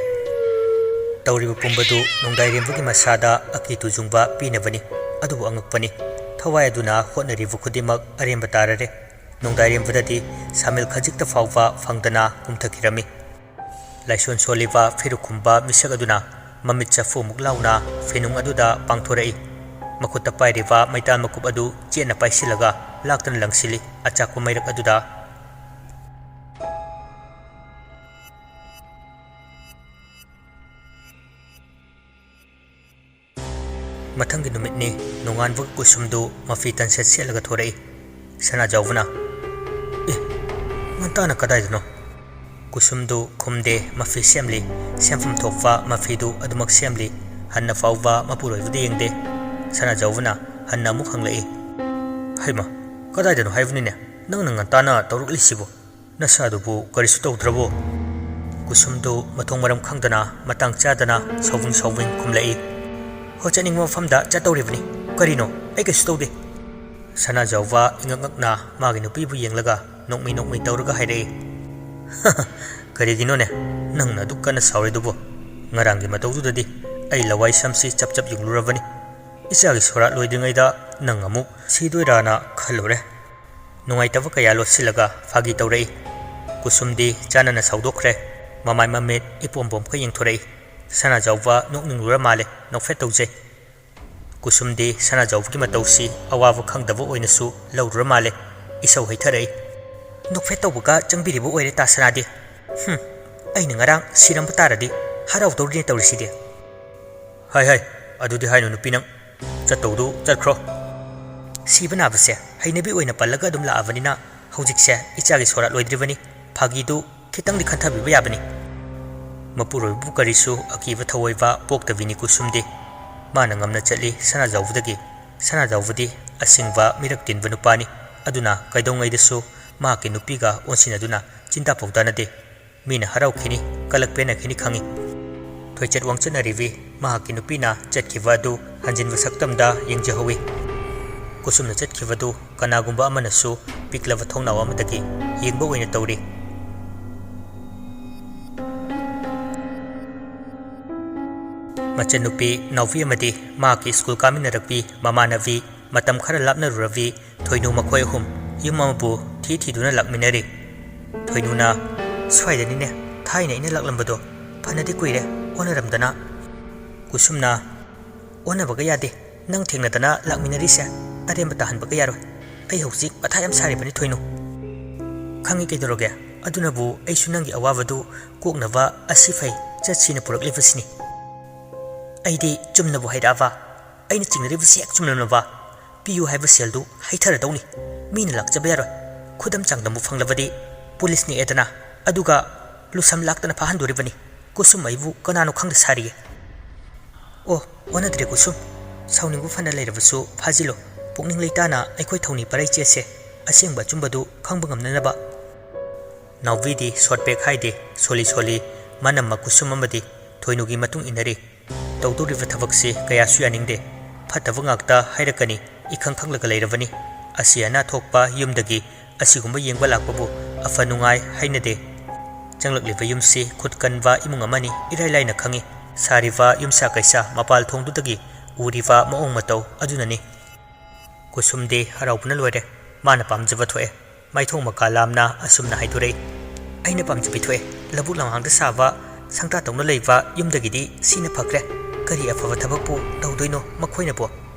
ꯇꯧꯔꯤꯕ ꯄꯨꯝꯕꯗꯨ ꯅꯣꯡꯗꯥꯏꯔꯦꯝꯕꯒꯤ ꯃꯁꯥꯗ ꯑꯀꯤ ꯇꯨꯖꯨꯡꯕ ꯄꯤꯅꯕꯅꯤ꯫ ꯑꯗꯨꯕꯨ ꯑꯉꯛꯄꯅꯤ, ꯊꯋꯥꯏ ꯑꯗꯨꯅ ꯍꯣꯠꯅꯔꯤꯕ ꯈꯨꯗꯤꯡꯃꯛ ꯑꯔꯦꯝꯕ ꯇꯥꯔꯔꯦ꯫ ꯅꯣꯡꯗꯥꯏꯔꯦꯝꯕꯗꯗꯤ ꯁꯥꯃꯤꯜ ꯈꯖꯤꯛꯇ ꯐꯥꯎꯕ ꯐꯪꯗꯅ ꯀꯨꯝꯊꯈꯤꯔꯝꯃꯤ꯫ ꯂꯥꯏꯁꯣꯟ ꯁꯣꯜꯂꯤꯕ ꯐꯤꯔꯨꯛ ꯈꯨꯝꯕ ꯃꯤꯁꯛ ꯑꯗꯨꯅ ꯃꯃꯤꯠ ꯆꯐꯨꯃꯨꯛ ꯂꯥꯎꯅ ꯐꯤꯅꯨꯡ ꯑꯗꯨꯗ ꯄꯥꯡꯊꯣꯔꯛꯏ꯫ ꯃꯈꯨꯠꯇ ꯄꯥꯏꯔꯤꯕ ꯃꯩꯇꯥꯟ ꯃꯀꯨꯞ ꯑꯗꯨ ꯆꯦꯠꯅ ꯄꯥꯏꯁꯤꯜꯂꯒ ꯂꯥꯛꯇꯅ ꯂꯪꯁꯤꯜꯂꯤ ꯑꯆꯥꯛꯄ ꯃꯩꯔꯛ ꯑꯗꯨꯗ꯫ ꯃꯊꯪꯒꯤ ꯅꯨꯃꯤꯠꯅꯤ꯫ ꯅꯣꯡꯉꯥꯟꯕꯒ ꯀꯨꯁꯨꯝꯗꯨ ꯃꯐꯤ ꯇꯟꯁꯦꯠ ꯁꯦꯠꯂꯒ ꯊꯣꯔꯛꯏ꯫ ꯁꯅꯥꯖꯥꯎꯕꯅ, "ꯑꯦ, ꯉꯟꯇꯥꯅ ꯀꯗꯥꯏꯗꯅꯣ?" ꯀꯨꯁꯨꯝꯗꯨ ꯈꯨꯝꯗꯦ, ꯃꯐꯤ ꯁꯦꯝꯂꯤ꯫ ꯁꯦꯝꯐꯝ ꯊꯣꯛꯄ ꯃꯐꯤꯗꯨ ꯑꯗꯨꯃꯛ ꯁꯦꯝꯂꯤ꯫ ꯍꯟꯅ ꯐꯥꯎꯕ ꯃꯄꯨꯔꯣꯏꯕꯗ ꯌꯦꯡꯗꯦ꯫ ꯁꯅꯥꯖꯥꯎꯕꯅ ꯍꯟꯅ ꯑꯃꯨꯛ ꯍꯪꯂꯛꯏ, "ꯍꯩꯃ, ꯀꯗꯥꯏꯗꯅꯣ ꯍꯥꯏꯕꯅꯤꯅꯦ ꯅꯪꯅ ꯉꯟꯇꯥꯅ ꯇꯧꯔꯛꯂꯤꯁꯤꯕꯨ? ꯅꯁꯥꯗꯨꯕꯨ ꯀꯔꯤꯁꯨ ꯇꯧꯗ꯭ꯔꯕꯣ?" ꯀꯨꯁꯨꯝꯗꯨ ꯃꯊꯣꯡ ꯃꯔꯝ ꯈꯪꯗꯅ ꯃꯇꯥꯡ ꯆꯥꯗꯅ ꯁꯥꯎꯕꯤꯡ ꯁꯥꯎꯕꯤꯡ ꯈꯨꯝꯂꯛꯏ, "ꯍꯣ, ꯆꯠꯅꯤꯡꯕ ꯃꯐꯝꯗ ꯆꯠꯇꯧꯔꯤꯕꯅꯤ꯫ ꯀꯔꯤꯅꯣ? ꯑꯩ ꯀꯩꯁꯨ ꯇꯧꯗꯦ꯫" ꯁꯅꯥꯖꯥꯎꯕ ꯏꯉꯛ ꯉꯛꯅ ꯃꯥꯒꯤ ꯅꯨꯄꯤꯕꯨ ꯌꯦꯡꯂꯒ ꯅꯣꯛꯃꯤ ꯅꯣꯛꯃꯤ ꯇꯧꯔꯒ ꯍꯥꯏꯔꯛꯏ, "ꯀꯔꯤꯒꯤꯅꯣꯅꯦ ꯅꯪꯅ ꯑꯗꯨꯛ ꯀꯟꯅ ꯁꯥꯎꯔꯤꯗꯨꯕꯨ? ꯉꯔꯥꯡꯒꯤ ꯃꯇꯧꯗꯨꯗꯗꯤ ꯑꯩ ꯂꯋꯥꯏ ꯁꯝꯁꯤ ꯆꯞ ꯆꯞ ꯌꯨꯡꯂꯨꯔꯕꯅꯤ꯫ ꯏꯆꯥꯒꯤ ꯁꯣꯔꯥꯠ ꯂꯣꯏꯗ꯭ꯔꯤꯉꯩꯗ ꯅꯪ ꯑꯃꯨꯛ ꯁꯤꯗꯣꯏꯔꯥꯅ ꯈꯜꯂꯨꯔꯦ꯫" ꯅꯨꯡꯉꯥꯏꯇꯕ ꯀꯌꯥ ꯂꯣꯠꯁꯤꯜꯂꯒ ꯐꯥꯒꯤ ꯇꯧꯔꯛꯏ꯫ ꯀꯨꯁꯨꯝꯗꯤ ꯆꯥꯟꯅꯅ ꯁꯥꯎꯗꯣꯛꯈ꯭ꯔꯦ꯫ ꯃꯃꯥꯏ ꯃꯃꯤꯠ ꯏꯄꯣꯝ ꯄꯣꯝꯈꯩ ꯌꯦꯡꯊꯣꯔꯛꯏ꯫ ꯁꯅꯥꯖꯥꯎꯕ ꯅꯣꯛꯅꯤꯡꯂꯨꯔ ꯃꯥꯜꯂꯦ, ꯅꯣꯛꯐꯦꯠ ꯇꯧꯖꯩ꯫ ꯀꯨꯁꯨꯝꯗꯤ ꯁꯅꯥꯖꯥꯎꯕꯒꯤ ꯃꯇꯧꯁꯤ ꯑꯋꯥꯕ ꯈꯪꯗꯕ ꯑꯣꯏꯅꯁꯨ ꯂꯧꯔꯨꯔ ꯃꯥꯜꯂꯦ, ꯏꯁꯧ ꯍꯩꯊꯔꯛꯏ꯫ "ꯅꯣꯛꯐꯦꯠ ꯇꯧꯕꯒ ꯆꯪꯕꯤꯔꯤꯕ ꯑꯣꯏꯔꯦ ꯇꯥ ꯁꯅꯥꯗꯤ꯫ ꯍꯨꯝ, ꯑꯩꯅ ꯉꯔꯥꯡ ꯁꯤꯔꯝꯕ ꯇꯥꯔꯗꯤ ꯍꯔꯥꯎꯗꯧꯔꯤꯅꯦ ꯇꯧꯔꯤꯁꯤꯗꯤ꯫" "ꯍꯥꯏ ꯍꯥꯏ, ꯑꯗꯨꯗꯤ ꯍꯥꯏꯅꯨ ꯅꯨꯄꯤ ꯅꯪ꯫ ꯆꯠꯇꯧꯗꯨ ꯆꯠꯈ꯭ꯔꯣ꯫" "ꯁꯤꯕ ꯅꯥꯕꯁꯦ ꯍꯩꯅꯕꯤ ꯑꯣꯏꯅ ꯄꯜꯂꯒ ꯑꯗꯨꯝ ꯂꯥꯛꯑꯕꯅꯤꯅ ꯍꯧꯖꯤꯛꯁꯦ ꯏꯆꯥꯒꯤ ꯁꯣꯔꯥꯠ ꯂꯣꯏꯗ꯭ꯔꯤꯕꯅꯤ꯫ ꯐꯥꯒꯤꯗꯨ ꯈꯤꯇꯪꯗꯤ ꯈꯟꯊꯕꯤꯕ ꯌꯥꯕꯅꯤ꯫" ꯃꯄꯨꯔꯣꯏꯕꯕꯨ ꯀꯔꯤꯁꯨ ꯑꯀꯤꯕ ꯊꯑꯣꯏꯕ ꯄꯣꯛꯇꯕꯤꯅꯤ ꯀꯨꯁꯨꯝꯗꯤ꯫ ꯃꯥꯅ ꯉꯝꯅ ꯆꯠꯂꯤ ꯁꯅꯥꯖꯥꯎꯕꯗꯒꯤ꯫ ꯁꯅꯥꯖꯥꯎꯕꯗꯤ ꯑꯁꯤꯡꯕ ꯃꯤꯔꯛ ꯇꯤꯟꯕ ꯅꯨꯄꯥꯅꯤ꯫ ꯑꯗꯨꯅ ꯀꯩꯗꯧꯉꯩꯗꯁꯨ ꯃꯍꯥꯛꯀꯤ ꯅꯨꯄꯤꯒ ꯑꯣꯟꯁꯤꯟꯅꯗꯨꯅ ꯆꯤꯟꯗꯥ ꯄꯥꯎꯗꯥꯅꯗꯦ꯫ ꯃꯤꯅ ꯍꯔꯥꯎꯈꯤꯅꯤ, ꯀꯂꯛ ꯄꯦꯟꯅꯈꯤꯅꯤ ꯈꯪꯏ꯫ ꯊꯣꯏꯆꯠ ꯋꯥꯡꯆꯠꯅꯔꯤꯕꯤ ꯃꯍꯥꯛꯀꯤ ꯅꯨꯄꯤꯅ ꯆꯠꯈꯤꯕ ꯑꯗꯨ ꯍꯟꯖꯤꯟꯕ ꯁꯛꯇꯝꯗ ꯌꯦꯡꯖꯍꯧꯏ꯫ ꯀꯨꯁꯨꯝꯅ ꯆꯠꯈꯤꯕꯗꯨ ꯀꯅꯥꯒꯨꯝꯕ ꯑꯃꯅꯁꯨ ꯄꯤꯛꯂꯕ ꯊꯣꯡꯅꯥꯎ ꯑꯃꯗꯒꯤ ꯌꯦꯡꯕ ꯑꯣꯏꯅ ꯇꯧꯔꯤ꯫ ꯃꯆꯟꯅꯨꯄꯤ ꯅꯥꯎꯕꯤ ꯑꯃꯗꯤ ꯃꯍꯥꯛꯀꯤ ꯁ꯭ꯀꯨꯜ ꯀꯥꯃꯤꯟꯅꯔꯛꯄꯤ ꯃꯃꯥꯟꯅꯕꯤ ꯃꯇꯝ ꯈꯔ ꯂꯥꯞꯅꯔꯨꯔꯕꯤ ꯊꯣꯏꯅꯨ ꯃꯈꯣꯏ ꯑꯍꯨꯝ ꯌꯨꯝ ꯑꯃꯕꯨ ꯊꯤ ꯊꯤꯗꯨꯅ ꯂꯥꯛꯃꯤꯟꯅꯔꯤ꯫ ꯊꯣꯏꯅꯨꯅ, "ꯁ꯭ꯋꯥꯏꯗꯅꯤꯅꯦ ꯊꯥꯏꯅ ꯑꯩꯅ ꯂꯥꯛꯂꯝꯕꯗꯣ, ꯐꯅꯗꯤ ꯀꯨꯏꯔꯦ ꯑꯣꯟꯅꯔꯝꯗꯅ꯫" ꯀꯨꯁꯨꯝꯅ, "ꯑꯣꯟꯅꯕꯒ ꯌꯥꯗꯦ꯫ ꯅꯪ ꯊꯦꯡꯅꯗꯅ ꯂꯥꯛꯃꯤꯟꯅꯔꯤꯁꯦ ꯑꯔꯦꯝꯕ ꯇꯥꯍꯟꯕꯒ ꯌꯥꯔꯣꯏ꯫ ꯑꯩ ꯍꯧꯖꯤꯛ ꯃꯊꯥ ꯌꯥꯝ ꯁꯥꯔꯤꯕꯅꯤ ꯊꯣꯏꯅꯨ꯫" "ꯈꯪꯉꯤ ꯀꯩꯗꯧꯔꯒꯦ꯫ ꯑꯗꯨꯅꯕꯨ ꯑꯩꯁꯨ ꯅꯪꯒꯤ ꯑꯋꯥꯕꯗꯨ ꯀꯣꯛꯅꯕ ꯑꯁꯤ ꯐꯩ ꯆꯠꯁꯤꯅ ꯄꯨꯔꯛꯂꯤꯕꯁꯤꯅꯤ꯫" "ꯑꯩꯗꯤ ꯆꯨꯝꯅꯕꯨ ꯍꯥꯏꯔꯛꯑꯕ? ꯑꯩꯅ ꯆꯤꯡꯅꯔꯤꯕꯁꯤ ꯍꯦꯛ ꯆꯨꯝꯂꯝꯂꯕ? ꯄꯤꯌꯨ ꯍꯥꯏꯕ ꯁꯦꯜꯗꯨ ꯍꯩꯊꯔꯗꯧꯅꯤ꯫ ꯃꯤꯅ ꯂꯥꯛꯆꯕ ꯌꯥꯔꯣꯏ꯫ ꯈꯨꯗꯝ ꯆꯥꯡꯗꯝꯕꯨ ꯐꯪꯂꯕꯗꯤ ꯄꯨꯂꯤꯁ ꯅꯦꯛꯑꯦꯗꯅ, ꯑꯗꯨꯒ ꯂꯨꯁꯝ ꯂꯥꯛꯇꯅ ꯐꯥꯍꯟꯗꯣꯔꯤꯕꯅꯤ꯫ ꯀꯨꯁꯨꯝ ꯑꯩꯕꯨ ꯀꯅꯥꯅꯣ ꯈꯪꯗ ꯁꯥꯔꯤꯌꯦ꯫ ꯑꯣ, ꯑꯣꯟꯅꯗ꯭ꯔꯦ ꯀꯨꯁꯨꯝ꯫ ꯁꯥꯎꯅꯤꯡꯕ ꯐꯅ ꯂꯩꯔꯕꯁꯨ ꯐꯥꯖꯤꯜꯂꯣ꯫ ꯄꯨꯛꯅꯤꯡ ꯂꯩꯇꯥꯅ ꯑꯩꯈꯣꯏ ꯊꯧꯅꯤ ꯄꯔꯩ ꯆꯦꯠꯁꯦ꯫ ꯑꯁꯦꯡꯕ ꯑꯆꯨꯝꯕꯗꯨ ꯈꯪꯕ ꯉꯝꯅꯅꯕ꯫" ꯅꯥꯎꯕꯤꯗꯤ ꯁꯣꯠ ꯕꯦꯛ ꯍꯥꯏꯗꯦ꯫ ꯁꯣꯜꯂꯤ ꯁꯣꯜꯂꯤ ꯃꯅꯝꯃ ꯀꯨꯁꯨꯝ ꯑꯃꯗꯤ ꯊꯣꯏꯅꯨꯒꯤ ꯃꯇꯨꯡ ꯏꯟꯅꯔꯤ꯫ ꯇꯧꯗꯧꯔꯤꯕ ꯊꯕꯛꯁꯤ ꯀꯌꯥꯁꯨ ꯌꯥꯅꯤꯡꯗꯦ꯫ ꯐꯠꯇꯕ ꯉꯥꯛꯇ ꯍꯥꯏꯔꯛꯀꯅꯤ, ꯏꯈꯪ ꯈꯪꯂꯒ ꯂꯩꯔꯕꯅꯤ꯫ ꯑꯁꯤ ꯑꯅꯥ ꯊꯣꯛꯄ ꯌꯨꯝꯗꯒꯤ ꯑꯁꯤꯒꯨꯝꯕ ꯌꯦꯡꯕ ꯂꯥꯛꯄꯕꯨ ꯑꯐ ꯅꯨꯡꯉꯥꯏ ꯍꯥꯏꯅꯗꯦ꯫ ꯆꯪꯂꯛꯂꯤꯕ ꯌꯨꯝꯁꯤ ꯈꯨꯠ ꯀꯟꯕ ꯏꯃꯨꯡ ꯑꯃꯅꯤ, ꯏꯔꯥꯏ ꯂꯥꯏꯅ ꯈꯪꯏ꯫ ꯁꯥꯔꯤꯕ ꯌꯨꯝꯁꯥ ꯀꯩꯁꯥ ꯃꯄꯥꯜ ꯊꯣꯡꯗꯨꯗꯒꯤ ꯎꯔꯤꯕ ꯃꯑꯣꯡ ꯃꯇꯧ ꯑꯗꯨꯅꯅꯤ꯫ ꯀꯨꯁꯨꯝꯗꯤ ꯍꯔꯥꯎꯕꯅ ꯂꯣꯏꯔꯦ꯫ ꯃꯥꯅ ꯄꯥꯝꯖꯕ ꯊꯣꯛꯑꯦ꯫ ꯃꯥꯏꯊꯣꯡ ꯃꯀꯥ ꯂꯥꯝꯅ ꯑꯁꯨꯝꯅ ꯍꯥꯏꯗꯣꯔꯛꯏ, "ꯑꯩꯅ ꯄꯥꯝꯖꯕꯤ ꯊꯣꯛꯑꯦ꯫ ꯂꯧꯕꯨꯛ ꯂꯝꯍꯥꯡꯗ ꯁꯥꯕ ꯁꯪꯇꯥ ꯇꯧꯅ ꯂꯩꯕ ꯌꯨꯝꯗꯒꯤꯗꯤ ꯁꯤꯅ ꯐꯈ꯭ꯔꯦ꯫ ꯀꯔꯤ ꯑꯐꯕ ꯊꯕꯛꯄꯨ ꯇꯧꯗꯣꯏꯅꯣ ꯃꯈꯣꯏꯅꯕꯨ?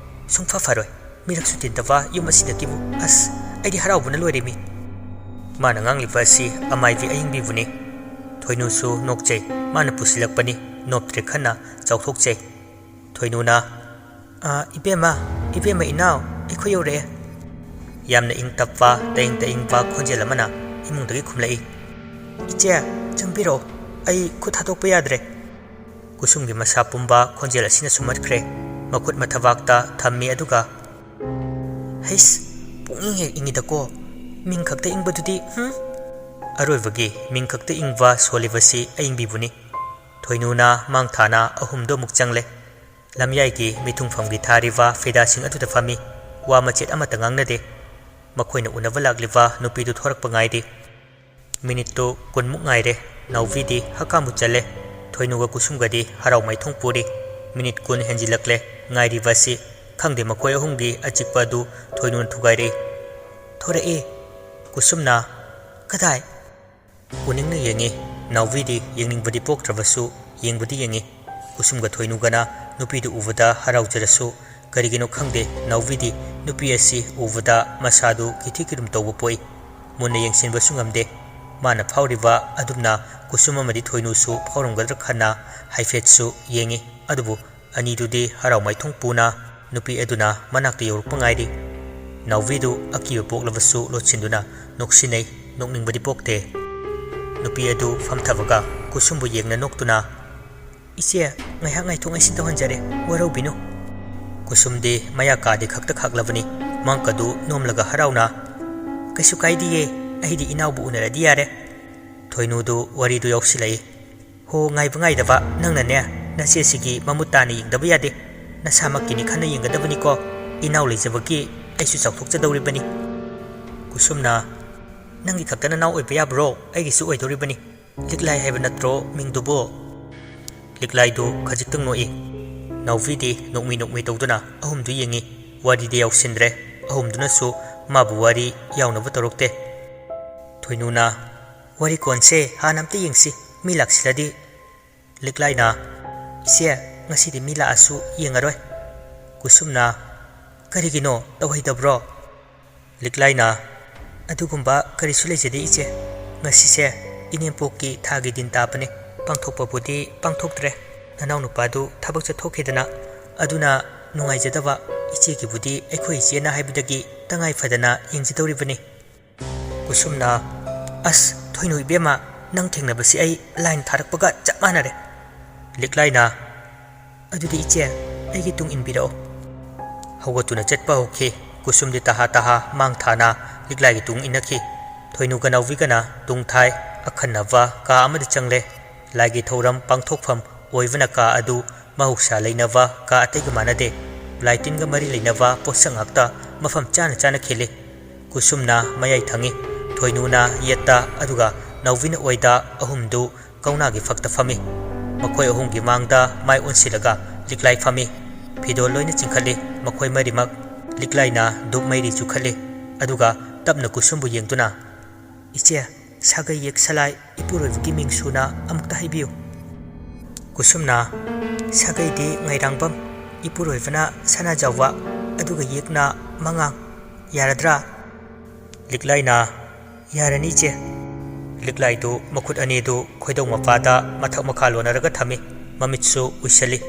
ꯁꯨꯡꯐ ꯐꯔꯣꯏ꯫ ꯃꯤꯔꯛꯁꯨ ꯇꯤꯟꯗꯕ ꯌꯨꯝ ꯑꯁꯤꯗꯒꯤꯕꯨ꯫ ꯑꯁ, ꯑꯩꯗꯤ ꯍꯔꯥꯎꯕꯅ ꯂꯣꯏꯔꯦ ꯃꯤ꯫" ꯃꯥꯅ ꯉꯥꯡꯂꯤꯕ ꯑꯁꯤ ꯑꯃꯥꯏꯕꯤ ꯑꯌꯤꯡꯕꯤꯕꯨꯅꯤ꯫ ꯊꯣꯏꯅꯨꯁꯨ ꯅꯣꯛꯆꯩ꯫ ꯃꯥꯅ ꯄꯨꯁꯤꯜꯂꯛꯄꯅꯤ꯫ ꯅꯣꯞꯇ꯭ꯔꯦ ꯈꯟꯅ ꯆꯥꯎꯊꯣꯛꯆꯩ꯫ ꯊꯣꯏꯅꯨꯅ, "ꯑ, ꯏꯕꯦꯝꯃ, ꯏꯕꯦꯝꯃ, ꯏꯅꯥꯎ, ꯑꯩꯈꯣꯏ ꯌꯧꯔꯛꯑꯦ꯫" ꯌꯥꯝꯅ ꯏꯪ ꯇꯞꯄ, ꯇꯌꯤꯡ ꯇꯌꯤꯡꯕ ꯈꯣꯟꯖꯦꯜ ꯑꯃꯅ ꯏꯃꯨꯡꯗꯒꯤ ꯈꯨꯝꯂꯛꯏ꯫ "ꯏꯆꯦ, ꯆꯪꯕꯤꯔꯛꯑꯣ꯫ ꯑꯩ ꯈꯨꯠ ꯊꯥꯗꯣꯛꯄ ꯌꯥꯗ꯭ꯔꯦ꯫" ꯀꯨꯁꯨꯝꯒꯤ ꯃꯁꯥ ꯄꯨꯝꯕ ꯈꯣꯟꯖꯦꯜ ꯑꯁꯤꯅ ꯁꯨꯝꯍꯠꯈ꯭ꯔꯦ꯫ ꯃꯈꯨꯠ ꯃꯊꯕꯥꯛꯇ ꯊꯝꯃꯤ ꯑꯗꯨꯒ, "ꯍꯩꯁ, ꯄꯨꯛꯅꯤꯡ ꯍꯦꯛ ꯏꯪꯉꯤꯗꯀꯣ꯫ ꯃꯤꯡ ꯈꯛꯇ ꯏꯪꯕꯗꯨꯗꯤ, ꯍꯨꯝ?" ꯑꯔꯣꯏꯕꯒꯤ ꯃꯤꯡ ꯈꯛꯇ ꯏꯪꯕ ꯁꯣꯜꯂꯤꯕꯁꯤ ꯑꯏꯪꯕꯤꯕꯨꯅꯤ꯫ ꯊꯣꯏꯅꯨꯅ ꯃꯥꯡ ꯊꯥꯅ ꯑꯍꯨꯝꯗꯣ ꯑꯃꯨꯛ ꯆꯪꯂꯦ꯫ ꯂꯝꯌꯥꯏꯒꯤ ꯃꯤꯊꯨꯡꯐꯝꯒꯤ ꯊꯥꯔꯤꯕ ꯐꯤꯗꯥꯁꯤꯡ ꯑꯗꯨꯗ ꯐꯝꯃꯤ꯫ ꯋꯥ ꯃꯆꯦꯠ ꯑꯃꯠꯇ ꯉꯥꯡꯅꯗꯦ꯫ ꯃꯈꯣꯏꯅ ꯎꯅꯕ ꯂꯥꯛꯂꯤꯕ ꯅꯨꯄꯤꯗꯨ ꯊꯣꯔꯛꯄ ꯉꯥꯏꯔꯤ꯫ ꯃꯤꯅꯤꯠꯇꯨ ꯀꯨꯟꯃꯨꯛ ꯉꯥꯏꯔꯦ꯫ ꯅꯥꯎꯕꯤꯗꯤ ꯍꯀꯥꯝꯕꯨ ꯆꯜꯂꯦ꯫ ꯊꯣꯏꯅꯨꯒ ꯀꯨꯁꯨꯝꯒꯗꯤ ꯍꯔꯥꯎ ꯃꯥꯏꯊꯣꯡ ꯄꯨꯔꯤ꯫ ꯃꯤꯅꯤꯠ ꯀꯨꯟ ꯍꯦꯟꯖꯤꯜꯂꯛꯂꯦ꯫ ꯉꯥꯏꯔꯤꯕ ꯑꯁꯤ ꯈꯪꯗꯦ꯫ ꯃꯈꯣꯏ ꯑꯍꯨꯝꯒꯤ ꯑꯆꯤꯛꯄ ꯑꯗꯨ ꯊꯣꯏꯅꯨꯅ ꯊꯨꯒꯥꯏꯔꯛꯏ꯫ "ꯊꯣꯔꯛꯑꯦ꯫" ꯀꯨꯁꯨꯝꯅ, "ꯀꯗꯥꯏ?" ꯎꯅꯤꯡꯅ ꯌꯦꯡꯉꯤ꯫ ꯅꯥꯎꯕꯤꯗꯤ ꯌꯦꯡꯅꯤꯡꯕꯗꯤ ꯄꯣꯛꯇ꯭ꯔꯕꯁꯨ ꯌꯦꯡꯕꯗꯤ ꯌꯦꯡꯉꯤ꯫ ꯀꯨꯁꯨꯝꯒ ꯊꯣꯏꯅꯨꯒꯅ ꯅꯨꯄꯤꯗꯨ ꯎꯕꯗ ꯍꯔꯥꯎꯖꯔꯁꯨ, ꯀꯔꯤꯒꯤꯅꯣ ꯈꯪꯗꯦ, ꯅꯥꯎꯕꯤꯗꯤ ꯅꯨꯄꯤ ꯑꯁꯤ ꯎꯕꯗ ꯃꯁꯥꯗꯨ ꯀꯤꯊꯤ ꯀꯤꯔꯨꯝ ꯇꯧꯕ ꯄꯣꯛꯏ꯫ ꯃꯨꯟꯅ ꯌꯦꯡꯁꯤꯟꯕꯁꯨ ꯉꯝꯗꯦ꯫ ꯃꯥꯅ ꯐꯥꯎꯔꯤꯕ ꯑꯗꯨꯝꯅ ꯀꯨꯁꯨꯝ ꯑꯃꯗꯤ ꯊꯣꯏꯅꯨꯁꯨ ꯐꯥꯎꯔꯝꯒꯗ꯭ꯔꯥ ꯈꯟꯅ ꯍꯥꯏꯐꯦꯠꯁꯨ ꯌꯦꯡꯏ꯫ ꯑꯗꯨꯕꯨ ꯑꯅꯤꯗꯨꯗꯤ ꯍꯔꯥꯎ ꯃꯥꯏꯊꯣꯡ ꯄꯨꯅ ꯅꯨꯄꯤ ꯑꯗꯨꯅ ꯃꯅꯥꯛꯇ ꯌꯧꯔꯛꯄ ꯉꯥꯏꯔꯤ꯫ ꯅꯥꯎꯕꯤꯗꯨ ꯑꯀꯤꯕ ꯄꯣꯛꯂꯕꯁꯨ ꯂꯣꯠꯁꯤꯟꯗꯨꯅ ꯅꯣꯛꯁꯤꯟꯅꯩ꯫ ꯅꯣꯛꯅꯤꯡꯕꯗꯤ ꯄꯣꯛꯇꯦ꯫ ꯅꯨꯄꯤ ꯑꯗꯨ ꯐꯝꯊꯕꯒ ꯀꯨꯁꯨꯝꯕꯨ ꯌꯦꯡꯅ ꯅꯣꯛꯇꯨꯅ, "ꯏꯆꯦ, ꯉꯥꯏꯍꯥꯛ ꯉꯥꯏꯊꯣꯛ ꯉꯥꯏꯁꯤꯟ ꯇꯧꯍꯟꯖꯔꯦ, ꯋꯥꯔꯧꯕꯤꯅꯨ꯫" ꯀꯨꯁꯨꯝꯗꯤ ꯃꯌꯥ ꯀꯥꯗꯤ ꯈꯛꯇ ꯈꯥꯛꯂꯕꯅꯤ꯫ ꯃꯪꯀꯗꯨ ꯅꯣꯝꯂꯒ ꯍꯔꯥꯎꯅ, "ꯀꯩꯁꯨ ꯀꯥꯏꯗꯤꯌꯦ, ꯑꯩꯗꯤ ꯏꯅꯥꯎꯕꯨ ꯎꯅꯔꯗꯤ ꯌꯥꯔꯦ꯫" ꯊꯣꯏꯅꯨꯗꯨ ꯋꯥꯔꯤꯗꯨ ꯌꯥꯎꯁꯤꯜꯂꯛꯏ꯫ "ꯍꯣ, ꯉꯥꯏꯕ ꯉꯥꯏꯗꯕ, ꯅꯪꯅꯅꯦ ꯅꯆꯦꯁꯤꯒꯤ ꯃꯃꯨꯠ ꯇꯥꯅ ꯌꯦꯡꯗꯕ ꯌꯥꯗꯦ꯫ ꯅꯁꯥꯃꯛꯀꯤꯅꯤ ꯈꯟꯅ ꯌꯦꯡꯒꯗꯕꯅꯤꯀꯣ꯫ ꯏꯅꯥꯎ ꯂꯩꯖꯕꯒꯤ ꯑꯩꯁꯨ ꯆꯥꯎꯊꯣꯛꯆꯗꯧꯔꯤꯕꯅꯤ꯫" ꯀꯨꯁꯨꯝꯅ, "ꯅꯪꯒꯤ ꯈꯛꯇ ꯅꯅꯥꯎ ꯑꯣꯏꯕ ꯌꯥꯕ꯭ꯔꯣ? ꯑꯩꯒꯤꯁꯨ ꯑꯣꯏꯗꯧꯔꯤꯕꯅꯤ꯫ ꯂꯤꯛꯂꯥꯏ ꯍꯥꯏꯕ ꯅꯠꯇ꯭ꯔꯣ ꯃꯤꯡꯗꯨꯕꯨ?" ꯂꯤꯛꯂꯥꯏꯗꯨ ꯈꯖꯤꯛꯇꯪ ꯅꯣꯛꯏ꯫ ꯅꯥꯎꯕꯤꯗꯤ ꯅꯣꯛꯃꯤ ꯅꯣꯛꯃꯤ ꯇꯧꯗꯨꯅ ꯑꯍꯨꯝꯗꯨ ꯌꯦꯡꯏ꯫ ꯋꯥꯔꯤꯗꯤ ꯌꯥꯎꯁꯤꯟꯗ꯭ꯔꯦ꯫ ꯑꯍꯨꯝꯗꯨꯅꯁꯨ ꯃꯥꯕꯨ ꯋꯥꯔꯤ ꯌꯥꯎꯅꯕ ꯇꯧꯔꯛꯇꯦ꯫ ꯊꯣꯏꯅꯨꯅ, "ꯋꯥꯔꯤ ꯀꯣꯟꯁꯦ ꯍꯥꯟꯅ ꯑꯝꯇ ꯌꯦꯡꯁꯤ, ꯃꯤ ꯂꯥꯛꯁꯤꯜꯂꯗꯤ꯫" ꯂꯤꯛꯂꯥꯏꯅ, "ꯏꯆꯦ, ꯉꯁꯤꯗꯤ ꯃꯤ ꯂꯥꯛꯑꯁꯨ ꯌꯦꯡꯉꯔꯣꯏ꯫" ꯀꯨꯁꯨꯝꯅ, "ꯀꯔꯤꯒꯤꯅꯣ, ꯇꯧꯍꯩꯗꯕ꯭ꯔꯣ?" ꯂꯤꯛꯂꯥꯏꯅ, "ꯑꯗꯨꯒꯨꯝꯕ ꯀꯔꯤꯁꯨ ꯂꯩꯖꯗꯦ ꯏꯆꯦ꯫ ꯉꯁꯤꯁꯦ ꯏꯅꯦꯝꯄꯣꯛꯀꯤ ꯊꯥꯒꯤ ꯗꯤꯟ ꯇꯥꯕꯅꯦ꯫ ꯄꯥꯡꯊꯣꯛꯄꯕꯨꯗꯤ ꯄꯥꯡꯊꯣꯛꯇ꯭ꯔꯦ꯫ ꯅꯅꯥꯎꯅꯨꯄꯥꯗꯨ ꯊꯕꯛ ꯆꯠꯊꯣꯛꯈꯤꯗꯅ꯫ ꯑꯗꯨꯅ ꯅꯨꯡꯉꯥꯏꯖꯗꯕ꯫ ꯏꯆꯦꯒꯤꯕꯨꯗꯤ ꯑꯩꯈꯣꯏ ꯏꯆꯦꯅ ꯍꯥꯏꯕꯗꯒꯤ ꯇꯉꯥꯏ ꯐꯗꯅ ꯌꯦꯡꯖꯗꯧꯔꯤꯕꯅꯤ꯫" ꯀꯨꯁꯨꯝꯅ, "ꯑꯁ, ꯊꯣꯏꯅꯨ ꯏꯕꯦꯝꯃ, ꯅꯪ ꯊꯦꯡꯅꯕꯁꯤ ꯑꯩ ꯂꯥꯏꯅ ꯊꯥꯔꯛꯄꯒ ꯆꯞ ꯃꯥꯟꯅꯔꯦ꯫" ꯂꯤꯛꯂꯥꯏꯅ, "ꯑꯗꯨꯗꯤ ꯏꯆꯦ, ꯑꯩꯒꯤ ꯇꯨꯡ ꯏꯟꯕꯤꯔꯛꯑꯣ꯫" ꯍꯧꯒꯠꯇꯨꯅ ꯆꯠꯄ ꯍꯧꯈꯤ꯫ ꯀꯨꯁꯨꯝꯗꯤ ꯇꯍꯥ ꯇꯍꯥ ꯃꯥꯡ ꯊꯥꯅ ꯂꯤꯛꯂꯥꯏꯒꯤ ꯇꯨꯡ ꯏꯟꯅꯈꯤ꯫ ꯊꯣꯏꯅꯨꯒ ꯅꯥꯎꯕꯤꯒꯅ ꯇꯨꯡ ꯊꯥꯏ꯫ ꯑꯈꯟꯅꯕ ꯀꯥ ꯑꯃꯗ ꯆꯪꯂꯦ꯫ ꯂꯥꯏꯒꯤ ꯊꯧꯔꯝ ꯄꯥꯡꯊꯣꯛꯐꯝ ꯑꯣꯏꯕꯅ ꯀꯥ ꯑꯗꯨ ꯃꯍꯧꯁꯥ ꯂꯩꯅꯕ ꯀꯥ ꯑꯇꯩꯒ ꯃꯥꯟꯅꯗꯦ꯫ ꯂꯥꯏ ꯇꯤꯟꯒ ꯃꯔꯤ ꯂꯩꯅꯕ ꯄꯣꯠꯁꯛ ꯉꯥꯛꯇ ꯃꯐꯝ ꯆꯥꯅ ꯆꯥꯅ ꯈꯤꯜꯂꯤ꯫ ꯀꯨꯁꯨꯝꯅ ꯃꯌꯥꯏ ꯊꯪꯉꯤ, ꯊꯣꯏꯅꯨꯅ ꯌꯦꯠꯇ, ꯑꯗꯨꯒ ꯅꯥꯎꯕꯤꯅ ꯑꯣꯏꯗ꯫ ꯑꯍꯨꯝꯗꯨ ꯀꯧꯅꯥꯒꯤ ꯐꯛꯇ ꯐꯝꯃꯤ꯫ ꯃꯈꯣꯏ ꯑꯍꯨꯝꯒꯤ ꯃꯥꯡꯗ ꯃꯥꯏ ꯑꯣꯟꯁꯤꯜꯂꯒ ꯂꯤꯛꯂꯥꯏ ꯐꯝꯃꯤ꯫ ꯐꯤꯗꯣꯜ ꯂꯣꯏꯅ ꯆꯤꯡꯈꯠꯂꯤ ꯃꯈꯣꯏ ꯃꯔꯤꯃꯛ꯫ ꯂꯤꯛꯂꯥꯏꯅ ꯙꯨꯞ ꯃꯩꯔꯤ ꯆꯨꯈꯠꯂꯤ, ꯑꯗꯨꯒ ꯇꯞꯅ ꯀꯨꯁꯨꯝꯕꯨ ꯌꯦꯡꯗꯨꯅ, "ꯏꯆꯦ, ꯁꯥꯒꯩ ꯌꯦꯛ ꯁꯂꯥꯏ ꯏꯄꯨꯔꯣꯏꯕꯒꯤ ꯃꯤꯡ ꯁꯨꯅ ꯑꯃꯨꯛꯇ ꯍꯥꯏꯕꯤꯌꯨ꯫" ꯀꯨꯁꯨꯝꯅ, "ꯁꯥꯒꯩꯗꯤ ꯉꯥꯏꯔꯥꯡꯕꯝ, ꯏꯄꯨꯔꯣꯏꯕꯅ ꯁꯅꯥꯖꯥꯎꯕ, ꯑꯗꯨꯒ ꯌꯦꯛꯅ ꯃꯉꯥꯡ꯫ ꯌꯥꯔꯗ꯭ꯔꯥ?" ꯂꯤꯛꯂꯥꯏꯅ, "ꯌꯥꯔꯅꯤ, ꯏꯆꯦ꯫" ꯂꯤꯛꯂꯥꯏꯗꯨ ꯃꯈꯨꯠ ꯑꯅꯤꯗꯨ ꯈꯣꯏꯗꯧ ꯃꯄꯥꯗ ꯃꯊꯛ ꯃꯈꯥ ꯂꯣꯟꯅꯔꯒ ꯊꯝꯃꯤ꯫ ꯃꯃꯤꯠꯁꯨ ꯎꯏꯁꯜꯂꯤ꯫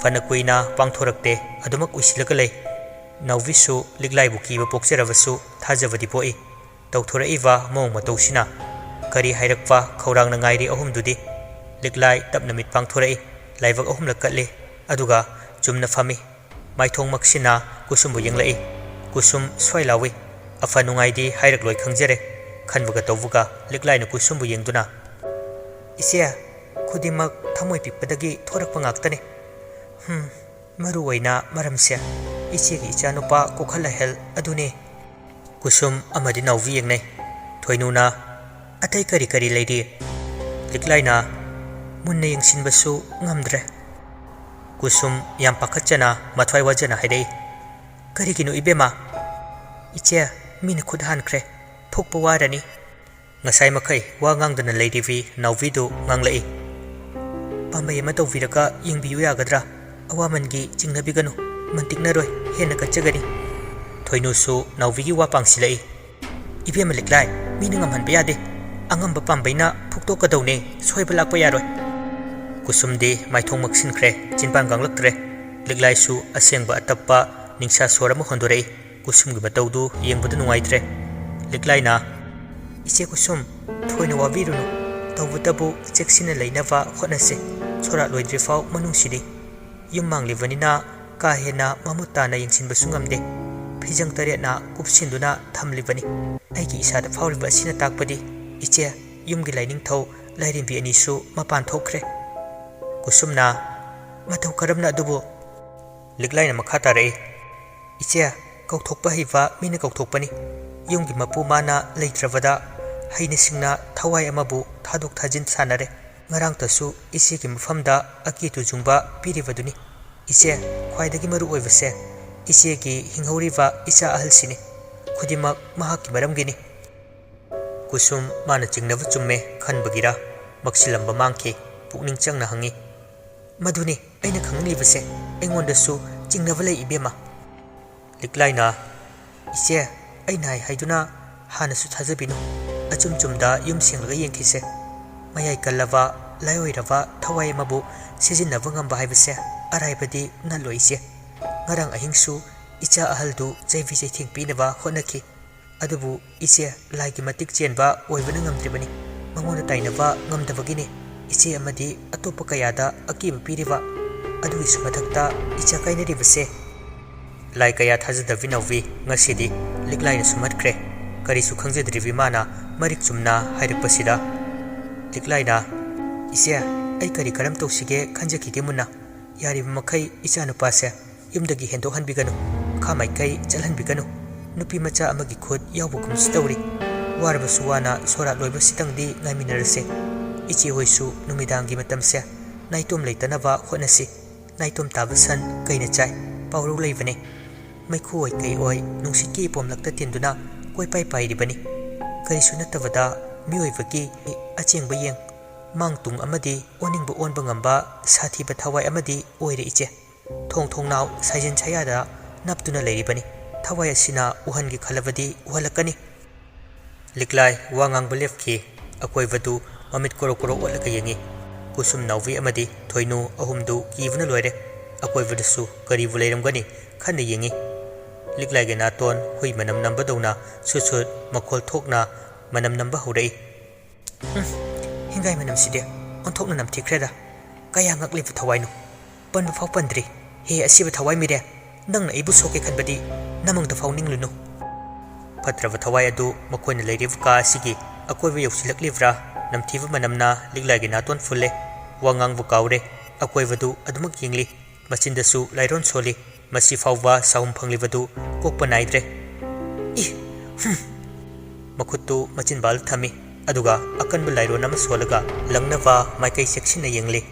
ꯐꯅ ꯀꯨꯏꯅ ꯄꯥꯡꯊꯣꯔꯛꯇꯦ, ꯑꯗꯨꯃꯛ ꯎꯏꯁꯤꯜꯂꯒ ꯂꯩ꯫ ꯅꯥꯎꯕꯤꯁꯨ ꯂꯤꯛꯂꯥꯏꯕꯨ ꯀꯤꯕ ꯄꯣꯛꯆꯔꯕꯁꯨ ꯊꯥꯖꯕꯗꯤ ꯄꯣꯛꯏ꯫ ꯇꯧꯊꯣꯔꯛꯏꯕ ꯃꯑꯣꯡ ꯃꯇꯧꯁꯤꯅ ꯀꯔꯤ ꯍꯥꯏꯔꯛꯄ ꯈꯧꯔꯥꯡꯅ ꯉꯥꯏꯔꯤ ꯑꯍꯨꯝꯗꯨꯗꯤ꯫ ꯂꯤꯛꯂꯥꯏ ꯇꯞꯅ ꯃꯤꯠ ꯄꯥꯡꯊꯣꯔꯛꯏ꯫ ꯂꯥꯏꯕꯛ ꯑꯍꯨꯝꯂꯛ ꯀꯠꯂꯤ, ꯑꯗꯨꯒ ꯆꯨꯝꯅ ꯐꯝꯃꯤ꯫ ꯃꯥꯏꯊꯣꯡꯃꯛꯁꯤꯅ ꯀꯨꯁꯨꯝꯕꯨ ꯌꯦꯡꯂꯛꯏ꯫ ꯀꯨꯁꯨꯝ ꯁ꯭ꯋꯥꯏ ꯂꯥꯎꯏ꯫ ꯑꯐ ꯅꯨꯡꯉꯥꯏꯗꯤ ꯍꯥꯏꯔꯛꯂꯣꯏ ꯈꯪꯖꯔꯦ꯫ ꯈꯟꯕꯒ ꯇꯧꯕꯒ ꯂꯤꯛꯂꯥꯏꯅ ꯀꯨꯁꯨꯝꯕꯨ ꯌꯦꯡꯗꯨꯅ, "ꯏꯆꯦ, ꯈꯨꯗꯤꯡꯃꯛ ꯊꯃꯣꯏ ꯄꯤꯛꯄꯗꯒꯤ ꯊꯣꯔꯛꯄ ꯉꯥꯛꯇꯅꯤ꯫ ꯍꯝ, ꯃꯔꯨ ꯑꯣꯏꯅ ꯃꯔꯝꯁꯦ, ꯏꯆꯦꯒꯤ ꯏꯆꯥꯅꯨꯄꯥ ꯀꯣꯈꯜ ꯑꯍꯦꯜ ꯑꯗꯨꯅꯤ꯫" ꯀꯨꯁꯨꯝ ꯑꯃꯗꯤ ꯅꯥꯎꯕꯤ ꯌꯦꯡꯅꯩ꯫ ꯊꯣꯏꯅꯨꯅ, "ꯑꯇꯩ ꯀꯔꯤ ꯀꯔꯤ ꯂꯩꯔꯤ?" ꯂꯤꯛꯂꯥꯏꯅ, "ꯃꯨꯟꯅ ꯌꯦꯡꯁꯤꯟꯕꯁꯨ ꯉꯝꯗ꯭ꯔꯦ꯫" ꯀꯨꯁꯨꯝ ꯌꯥꯝ ꯄꯥꯈꯠꯆꯅ, ꯃꯊ꯭ꯋꯥꯏ ꯋꯥꯖꯅ ꯍꯥꯏꯔꯛꯏ, "ꯀꯔꯤꯒꯤꯅꯣ ꯏꯕꯦꯝꯃ?" "ꯏꯆꯦ, ꯃꯤꯅ ꯈꯨꯠ ꯍꯥꯟꯈ꯭ꯔꯦ꯫ ꯐꯨꯛꯄ ꯋꯥꯔꯅꯤ꯫" ꯉꯁꯥꯏ ꯃꯈꯩ ꯋꯥ ꯉꯥꯡꯗꯅ ꯂꯩꯔꯤꯕꯤ ꯅꯥꯎꯕꯤꯗꯨ ꯉꯥꯡꯂꯛꯏ, "ꯄꯥꯝꯕꯩ ꯑꯃ ꯇꯧꯕꯤꯔꯒ ꯌꯦꯡꯕꯤꯌꯨ ꯌꯥꯒꯗ꯭ꯔꯥ? ꯑꯋꯥꯃꯟꯒꯤ ꯆꯤꯡꯅꯕꯤꯒꯅꯨ꯫ ꯃꯟꯇꯤꯛꯅꯔꯣꯏ, ꯍꯦꯟꯅ ꯀꯠꯆꯒꯅꯤ꯫" ꯊꯣꯏꯅꯨꯁꯨ ꯅꯥꯎꯕꯤꯒꯤ ꯋꯥ ꯄꯥꯡꯁꯤꯜꯂꯛꯏ, "ꯏꯕꯦꯝꯃ ꯂꯤꯛꯂꯥꯏ, ꯃꯤꯅ ꯉꯝꯍꯟꯕ ꯌꯥꯗꯦ꯫ ꯑꯉꯝꯕ ꯄꯥꯝꯕꯩꯅ ꯐꯨꯛꯇꯣꯛꯀꯗꯧꯅꯦ, ꯁꯣꯏꯕ ꯂꯥꯛꯄ ꯌꯥꯔꯣꯏ꯫" ꯀꯨꯁꯨꯝꯗꯤ ꯃꯥꯏꯊꯣꯡ ꯃꯛꯁꯤꯟꯈ꯭ꯔꯦ, ꯆꯤꯟꯕꯥꯟ ꯀꯥꯡꯂꯛꯇ꯭ꯔꯦ꯫ ꯂꯤꯛꯂꯥꯏꯁꯨ ꯑꯁꯦꯡꯕ ꯑꯇꯞꯄ ꯅꯤꯡꯁꯥ ꯁꯣꯔ ꯑꯃ ꯍꯣꯟꯗꯣꯔꯛꯏ꯫ ꯀꯨꯁꯨꯝꯒꯤ ꯃꯇꯧꯗꯨ ꯌꯦꯡꯕꯗ ꯅꯨꯡꯉꯥꯏꯇ꯭ꯔꯦ꯫ ꯂꯤꯛꯂꯥꯏꯅ, "ꯏꯆꯦ ꯀꯨꯁꯨꯝ, ꯊꯣꯏꯅ ꯋꯥꯕꯤꯔꯨꯅꯨ꯫ ꯇꯧꯕꯇꯕꯨ ꯆꯦꯛꯁꯤꯟꯅ ꯂꯩꯅꯕ ꯍꯣꯠꯅꯁꯦ꯫ ꯁꯣꯔꯥꯠ ꯂꯣꯏꯗ꯭ꯔꯤꯐꯥꯎ ꯃꯅꯨꯡꯁꯤꯗꯤ꯫ ꯌꯨꯝ ꯃꯥꯡꯂꯤꯕꯅꯤꯅ ꯀꯥ ꯍꯦꯟꯅ ꯃꯃꯨꯠ ꯇꯥꯅ ꯌꯦꯡꯁꯤꯟꯕꯁꯨ ꯉꯝꯗꯦ꯫ ꯐꯤꯖꯪ ꯇꯔꯦꯠꯅ ꯀꯨꯞꯁꯤꯟꯗꯨꯅ ꯊꯝꯂꯤꯕꯅꯤ꯫ ꯑꯩꯒꯤ ꯏꯁꯥꯗ ꯐꯥꯎꯔꯤꯕ ꯑꯁꯤꯅ ꯇꯥꯛꯄꯗꯤ, ꯏꯆꯦ, ꯌꯨꯝꯒꯤ ꯂꯥꯏꯅꯤꯡꯊꯧ ꯂꯥꯏꯔꯦꯝꯕꯤ ꯑꯅꯤꯁꯨ ꯃꯄꯥꯟ ꯊꯣꯛꯈ꯭ꯔꯦ꯫" ꯀꯨꯁꯨꯝꯅ, "ꯃꯇꯧ ꯀꯔꯝꯅ ꯑꯗꯨꯕꯨ?" ꯂꯤꯛꯂꯥꯏꯅ ꯃꯈꯥ ꯇꯥꯔꯛꯏ, "ꯏꯆꯦ, ꯀꯧꯊꯣꯛꯄ ꯍꯩꯕ ꯃꯤꯅ ꯀꯧꯊꯣꯛꯄꯅꯤ꯫ ꯌꯨꯝꯒꯤ ꯃꯄꯨ ꯃꯥꯅ ꯂꯩꯇ꯭ꯔꯕꯗ ꯍꯩꯅ ꯁꯤꯡꯅ ꯊꯋꯥꯏ ꯑꯃꯕꯨ ꯊꯥꯗꯣꯛ ꯊꯥꯖꯤꯟ ꯁꯥꯟꯅꯔꯦ꯫ ꯉꯔꯥꯡꯇꯁꯨ ꯏꯆꯦꯒꯤ ꯃꯐꯝꯗ ꯑꯀꯤ ꯇꯨꯖꯨꯡꯕ ꯄꯤꯔꯤꯕꯗꯨꯅꯤ꯫ ꯏꯆꯦ, ꯈ꯭ꯋꯥꯏꯗꯒꯤ ꯃꯔꯨ ꯑꯣꯏꯕꯁꯦ ꯏꯆꯦꯒꯤ ꯍꯤꯡꯍꯧꯔꯤꯕ ꯏꯆꯥ ꯑꯍꯜꯁꯤꯅꯤ꯫ ꯈꯨꯗꯤꯡꯃꯛ ꯃꯍꯥꯛꯀꯤ ꯃꯔꯝꯒꯤꯅꯤ꯫" ꯀꯨꯁꯨꯝ ꯃꯥꯅ ꯆꯤꯡꯅꯕ ꯆꯨꯝꯃꯦ ꯈꯟꯕꯒꯤꯔ ꯃꯛꯁꯤꯜꯂꯝꯕ ꯃꯥꯡꯈꯤ꯫ ꯄꯨꯛꯅꯤꯡ ꯆꯪꯅ ꯍꯪꯉꯤ, "ꯃꯗꯨꯅꯤ ꯑꯩꯅ ꯈꯪꯅꯤꯡꯂꯤꯕꯁꯦ꯫ ꯑꯩꯉꯣꯟꯗꯁꯨ ꯆꯤꯡꯅꯕ ꯂꯩ, ꯏꯕꯦꯝꯃ꯫" ꯂꯤꯛꯂꯥꯏꯅ, "ꯏꯆꯦ, ꯑꯩ ꯅꯥꯏ ꯍꯥꯏꯗꯨꯅ ꯍꯥꯟꯅꯁꯨ ꯊꯥꯖꯕꯤꯅꯨ꯫ ꯑꯆꯨꯝ ꯆꯨꯝꯗ ꯌꯨꯝ ꯁꯦꯡꯂꯒ ꯌꯦꯡꯈꯤꯁꯦ꯫ ꯃꯌꯥꯏ ꯀꯜꯂꯕ, ꯂꯥꯏꯑꯣꯏꯔꯕ ꯊꯋꯥꯏ ꯑꯃꯕꯨ ꯁꯤꯖꯤꯟꯅꯕ ꯉꯝꯕ ꯍꯥꯏꯕꯁꯦ ꯑꯔꯥꯏꯕꯗꯤ ꯅꯠꯂꯣꯏ, ꯏꯆꯦ꯫ ꯉꯔꯥꯡ ꯑꯍꯤꯡꯁꯨ ꯏꯆꯥ ꯑꯍꯜꯗꯨ ꯆꯩꯕꯤ ꯆꯩꯊꯦꯡ ꯄꯤꯅꯕ ꯍꯣꯠꯅꯈꯤ꯫ ꯑꯗꯨꯕꯨ ꯏꯆꯦ ꯂꯥꯏꯒꯤ ꯃꯇꯤꯛ ꯆꯦꯟꯕ ꯑꯣꯏꯕꯅ ꯉꯝꯗ꯭ꯔꯤꯕꯅꯤ꯫ ꯃꯉꯣꯟꯗ ꯇꯥꯏꯅꯕ ꯉꯝꯗꯕꯒꯤꯅꯤ꯫ ꯏꯆꯦ ꯑꯃꯗꯤ ꯑꯇꯣꯞꯄ ꯀꯌꯥꯗ ꯑꯀꯤꯕ ꯄꯤꯔꯤꯕ꯫ ꯑꯗꯨꯒꯤꯁꯨ ꯃꯊꯛꯇ ꯏꯆꯥ ꯀꯥꯏꯅꯔꯤꯕꯁꯦ꯫" ꯂꯥꯏ ꯀꯌꯥ ꯊꯥꯖꯗꯕꯤ ꯅꯥꯎꯕꯤ ꯉꯁꯤꯗꯤ ꯂꯤꯛꯂꯥꯏꯅ ꯁꯨꯝꯍꯠꯈ꯭ꯔꯦ꯫ ꯀꯔꯤꯁꯨ ꯈꯪꯖꯗ꯭ꯔꯤꯕꯤ ꯃꯥꯅ ꯃꯔꯤꯛ ꯆꯨꯝꯅ ꯍꯥꯏꯔꯛꯄꯁꯤꯗ ꯂꯤꯛꯂꯥꯏꯅ, "ꯏꯆꯦ, ꯑꯩ ꯀꯔꯤ ꯀꯔꯝ ꯇꯧꯁꯤꯒꯦ ꯈꯟꯖꯈꯤꯒꯦ ꯃꯨꯟꯅ꯫ ꯌꯥꯔꯤꯕ ꯃꯈꯩ ꯏꯆꯥꯅꯨꯄꯥꯁꯦ ꯌꯨꯝꯗꯒꯤ ꯍꯦꯟꯗꯣꯛꯍꯟꯕꯤꯒꯅꯨ, ꯃꯈꯥ ꯃꯥꯏꯀꯩ ꯆꯠꯍꯟꯕꯤꯒꯅꯨ꯫ ꯅꯨꯄꯤ ꯃꯆꯥ ꯑꯃꯒꯤ ꯈꯨꯠ ꯌꯥꯎꯕꯒꯨꯝꯁꯨ ꯇꯧꯔꯤ꯫ ꯋꯥꯔꯕꯁꯨ ꯋꯥꯅ ꯁꯣꯔꯥꯠ ꯂꯣꯏꯕꯁꯤꯇꯪꯗꯤ ꯉꯥꯏꯃꯤꯟꯅꯔꯁꯦ꯫ ꯏꯆꯦ ꯍꯣꯏꯁꯨ ꯅꯨꯃꯤꯗꯥꯡꯒꯤ ꯃꯇꯝꯁꯦ ꯅꯥꯏꯇꯣꯝ ꯂꯩꯇꯅꯕ ꯍꯣꯠꯅꯁꯤ꯫ ꯅꯥꯏꯇꯣꯝ ꯇꯥꯕ ꯁꯟ ꯀꯩꯅ ꯆꯥꯏ ꯄꯥꯎꯔꯧ ꯂꯩꯕꯅꯦ꯫ ꯃꯩꯈꯨ ꯑꯣꯏ ꯀꯩ ꯑꯣꯏ ꯅꯨꯡꯁꯤꯠꯀꯤ ꯏꯄꯣꯝꯂꯛꯇ ꯇꯤꯟꯗꯨꯅ ꯀꯣꯏꯄꯥꯏ ꯄꯥꯏꯔꯤꯕꯅꯤ꯫ ꯀꯔꯤꯁꯨ ꯅꯠꯇꯕꯗ ꯃꯤꯑꯣꯏꯕꯒꯤ ꯑꯆꯦꯡꯕ ꯌꯦꯡ, ꯃꯥꯡ ꯇꯨꯡ ꯑꯃꯗꯤ ꯑꯣꯟꯅꯤꯡꯕ ꯑꯣꯟꯕ ꯉꯝꯕ ꯁꯥꯊꯤꯕ ꯊꯋꯥꯏ ꯑꯃꯗꯤ ꯑꯣꯏꯔꯦ ꯏꯆꯦ꯫ ꯊꯣꯡ ꯊꯣꯡꯅꯥꯎ ꯁꯥꯏꯖꯤꯟ ꯁꯌꯥꯗ ꯅꯞꯇꯨꯅ ꯂꯩꯔꯤꯕꯅꯤ꯫ ꯊꯋꯥꯏ ꯑꯁꯤꯅ ꯎꯍꯟꯒꯦ ꯈꯜꯂꯕꯗꯤ ꯎꯍꯜꯂꯛꯀꯅꯤ꯫" ꯂꯤꯛꯂꯥꯏ ꯋꯥ ꯉꯥꯡꯕ ꯂꯦꯞꯈꯤ꯫ ꯑꯀꯣꯏꯕꯗꯨ ꯃꯃꯤꯠ ꯀꯣꯔꯣ ꯀꯣꯔꯣ ꯑꯣꯠꯂꯒ ꯌꯦꯡꯉꯤ꯫ ꯀꯨꯁꯨꯝ ꯅꯥꯎꯕꯤ ꯑꯃꯗꯤ ꯊꯣꯏꯅꯨ ꯑꯍꯨꯝꯗꯨ ꯀꯤꯕꯅ ꯂꯣꯏꯔꯦ꯫ ꯑꯀꯣꯏꯕꯗꯁꯨ ꯀꯔꯤꯕꯨ ꯂꯩꯔꯝꯒꯅꯤ ꯈꯟꯅ ꯌꯦꯡꯉꯤ꯫ ꯂꯤꯛꯂꯥꯏꯒꯤ ꯅꯥꯇꯣꯟ ꯍꯨꯏ ꯃꯅꯝ ꯅꯝꯕꯗꯧꯅ ꯁꯨꯠ ꯁꯨꯠ ꯃꯈꯣꯜ ꯊꯣꯛꯅ ꯃꯅꯝ ꯅꯝꯕ ꯍꯧꯔꯛꯏ꯫ "ꯎꯝ, ꯍꯤꯡꯒꯥꯏ ꯃꯅꯝꯁꯤꯗꯤ ꯑꯣꯟꯊꯣꯛꯅ ꯅꯝꯊꯤꯈ꯭ꯔꯦꯗ꯫ ꯀꯌꯥ ꯉꯛꯂꯤꯕ ꯊꯋꯥꯏꯅꯣ꯫ ꯄꯟꯕ ꯐꯥꯎ ꯄꯟꯗ꯭ꯔꯤ꯫ ꯍꯦ ꯑꯁꯤꯕ ꯊꯋꯥꯏ ꯃꯤꯔꯦ, ꯅꯪꯅ ꯑꯩꯕꯨ ꯁꯣꯛꯀꯦ ꯈꯟꯕꯗꯤ ꯅꯃꯪꯗ ꯐꯥꯎ ꯅꯤꯡꯂꯨꯅꯨ꯫" ꯐꯠꯇ꯭ꯔꯕ ꯊꯋꯥꯏ ꯑꯗꯨ ꯃꯈꯣꯏꯅ ꯂꯩꯔꯤꯕ ꯀꯥ ꯑꯁꯤꯒꯤ ꯑꯀꯣꯏꯕ ꯌꯧꯁꯤꯜꯂꯛꯂꯤꯕ꯭ꯔꯥ? ꯅꯝꯊꯤꯕ ꯃꯅꯝꯅ ꯂꯤꯛꯂꯥꯏꯒꯤ ꯅꯥꯇꯣꯟ ꯐꯨꯜꯂꯦ꯫ ꯋꯥ ꯉꯥꯡꯕ ꯀꯥꯎꯔꯦ꯫ ꯑꯀꯣꯏꯕꯗꯨ ꯑꯗꯨꯃꯛ ꯌꯦꯡꯂꯤ꯫ ꯃꯆꯤꯟꯗꯁꯨ ꯂꯥꯏꯔꯣꯟ ꯁꯣꯜꯂꯤ꯫ ꯃꯁꯤ ꯐꯥꯎꯕ ꯁꯥꯍꯨꯝ ꯐꯪꯂꯤꯕꯗꯨ ꯀꯣꯛꯄ ꯅꯥꯏꯗ꯭ꯔꯦ꯫ "ꯏ! ꯍꯨꯝ!" ꯃꯈꯨꯠꯇꯨ ꯃꯆꯤꯟꯕꯥꯜꯗ ꯊꯝꯃꯤ꯫ ꯑꯗꯨꯒ ꯑꯀꯟꯕ ꯂꯥꯏꯔꯣꯟ ꯑꯃ ꯁꯣꯜꯂꯒ ꯂꯪꯅꯕ ꯃꯥꯏꯀꯩ ꯆꯦꯛꯁꯤꯟꯅ ꯌꯦꯡꯂꯤ꯫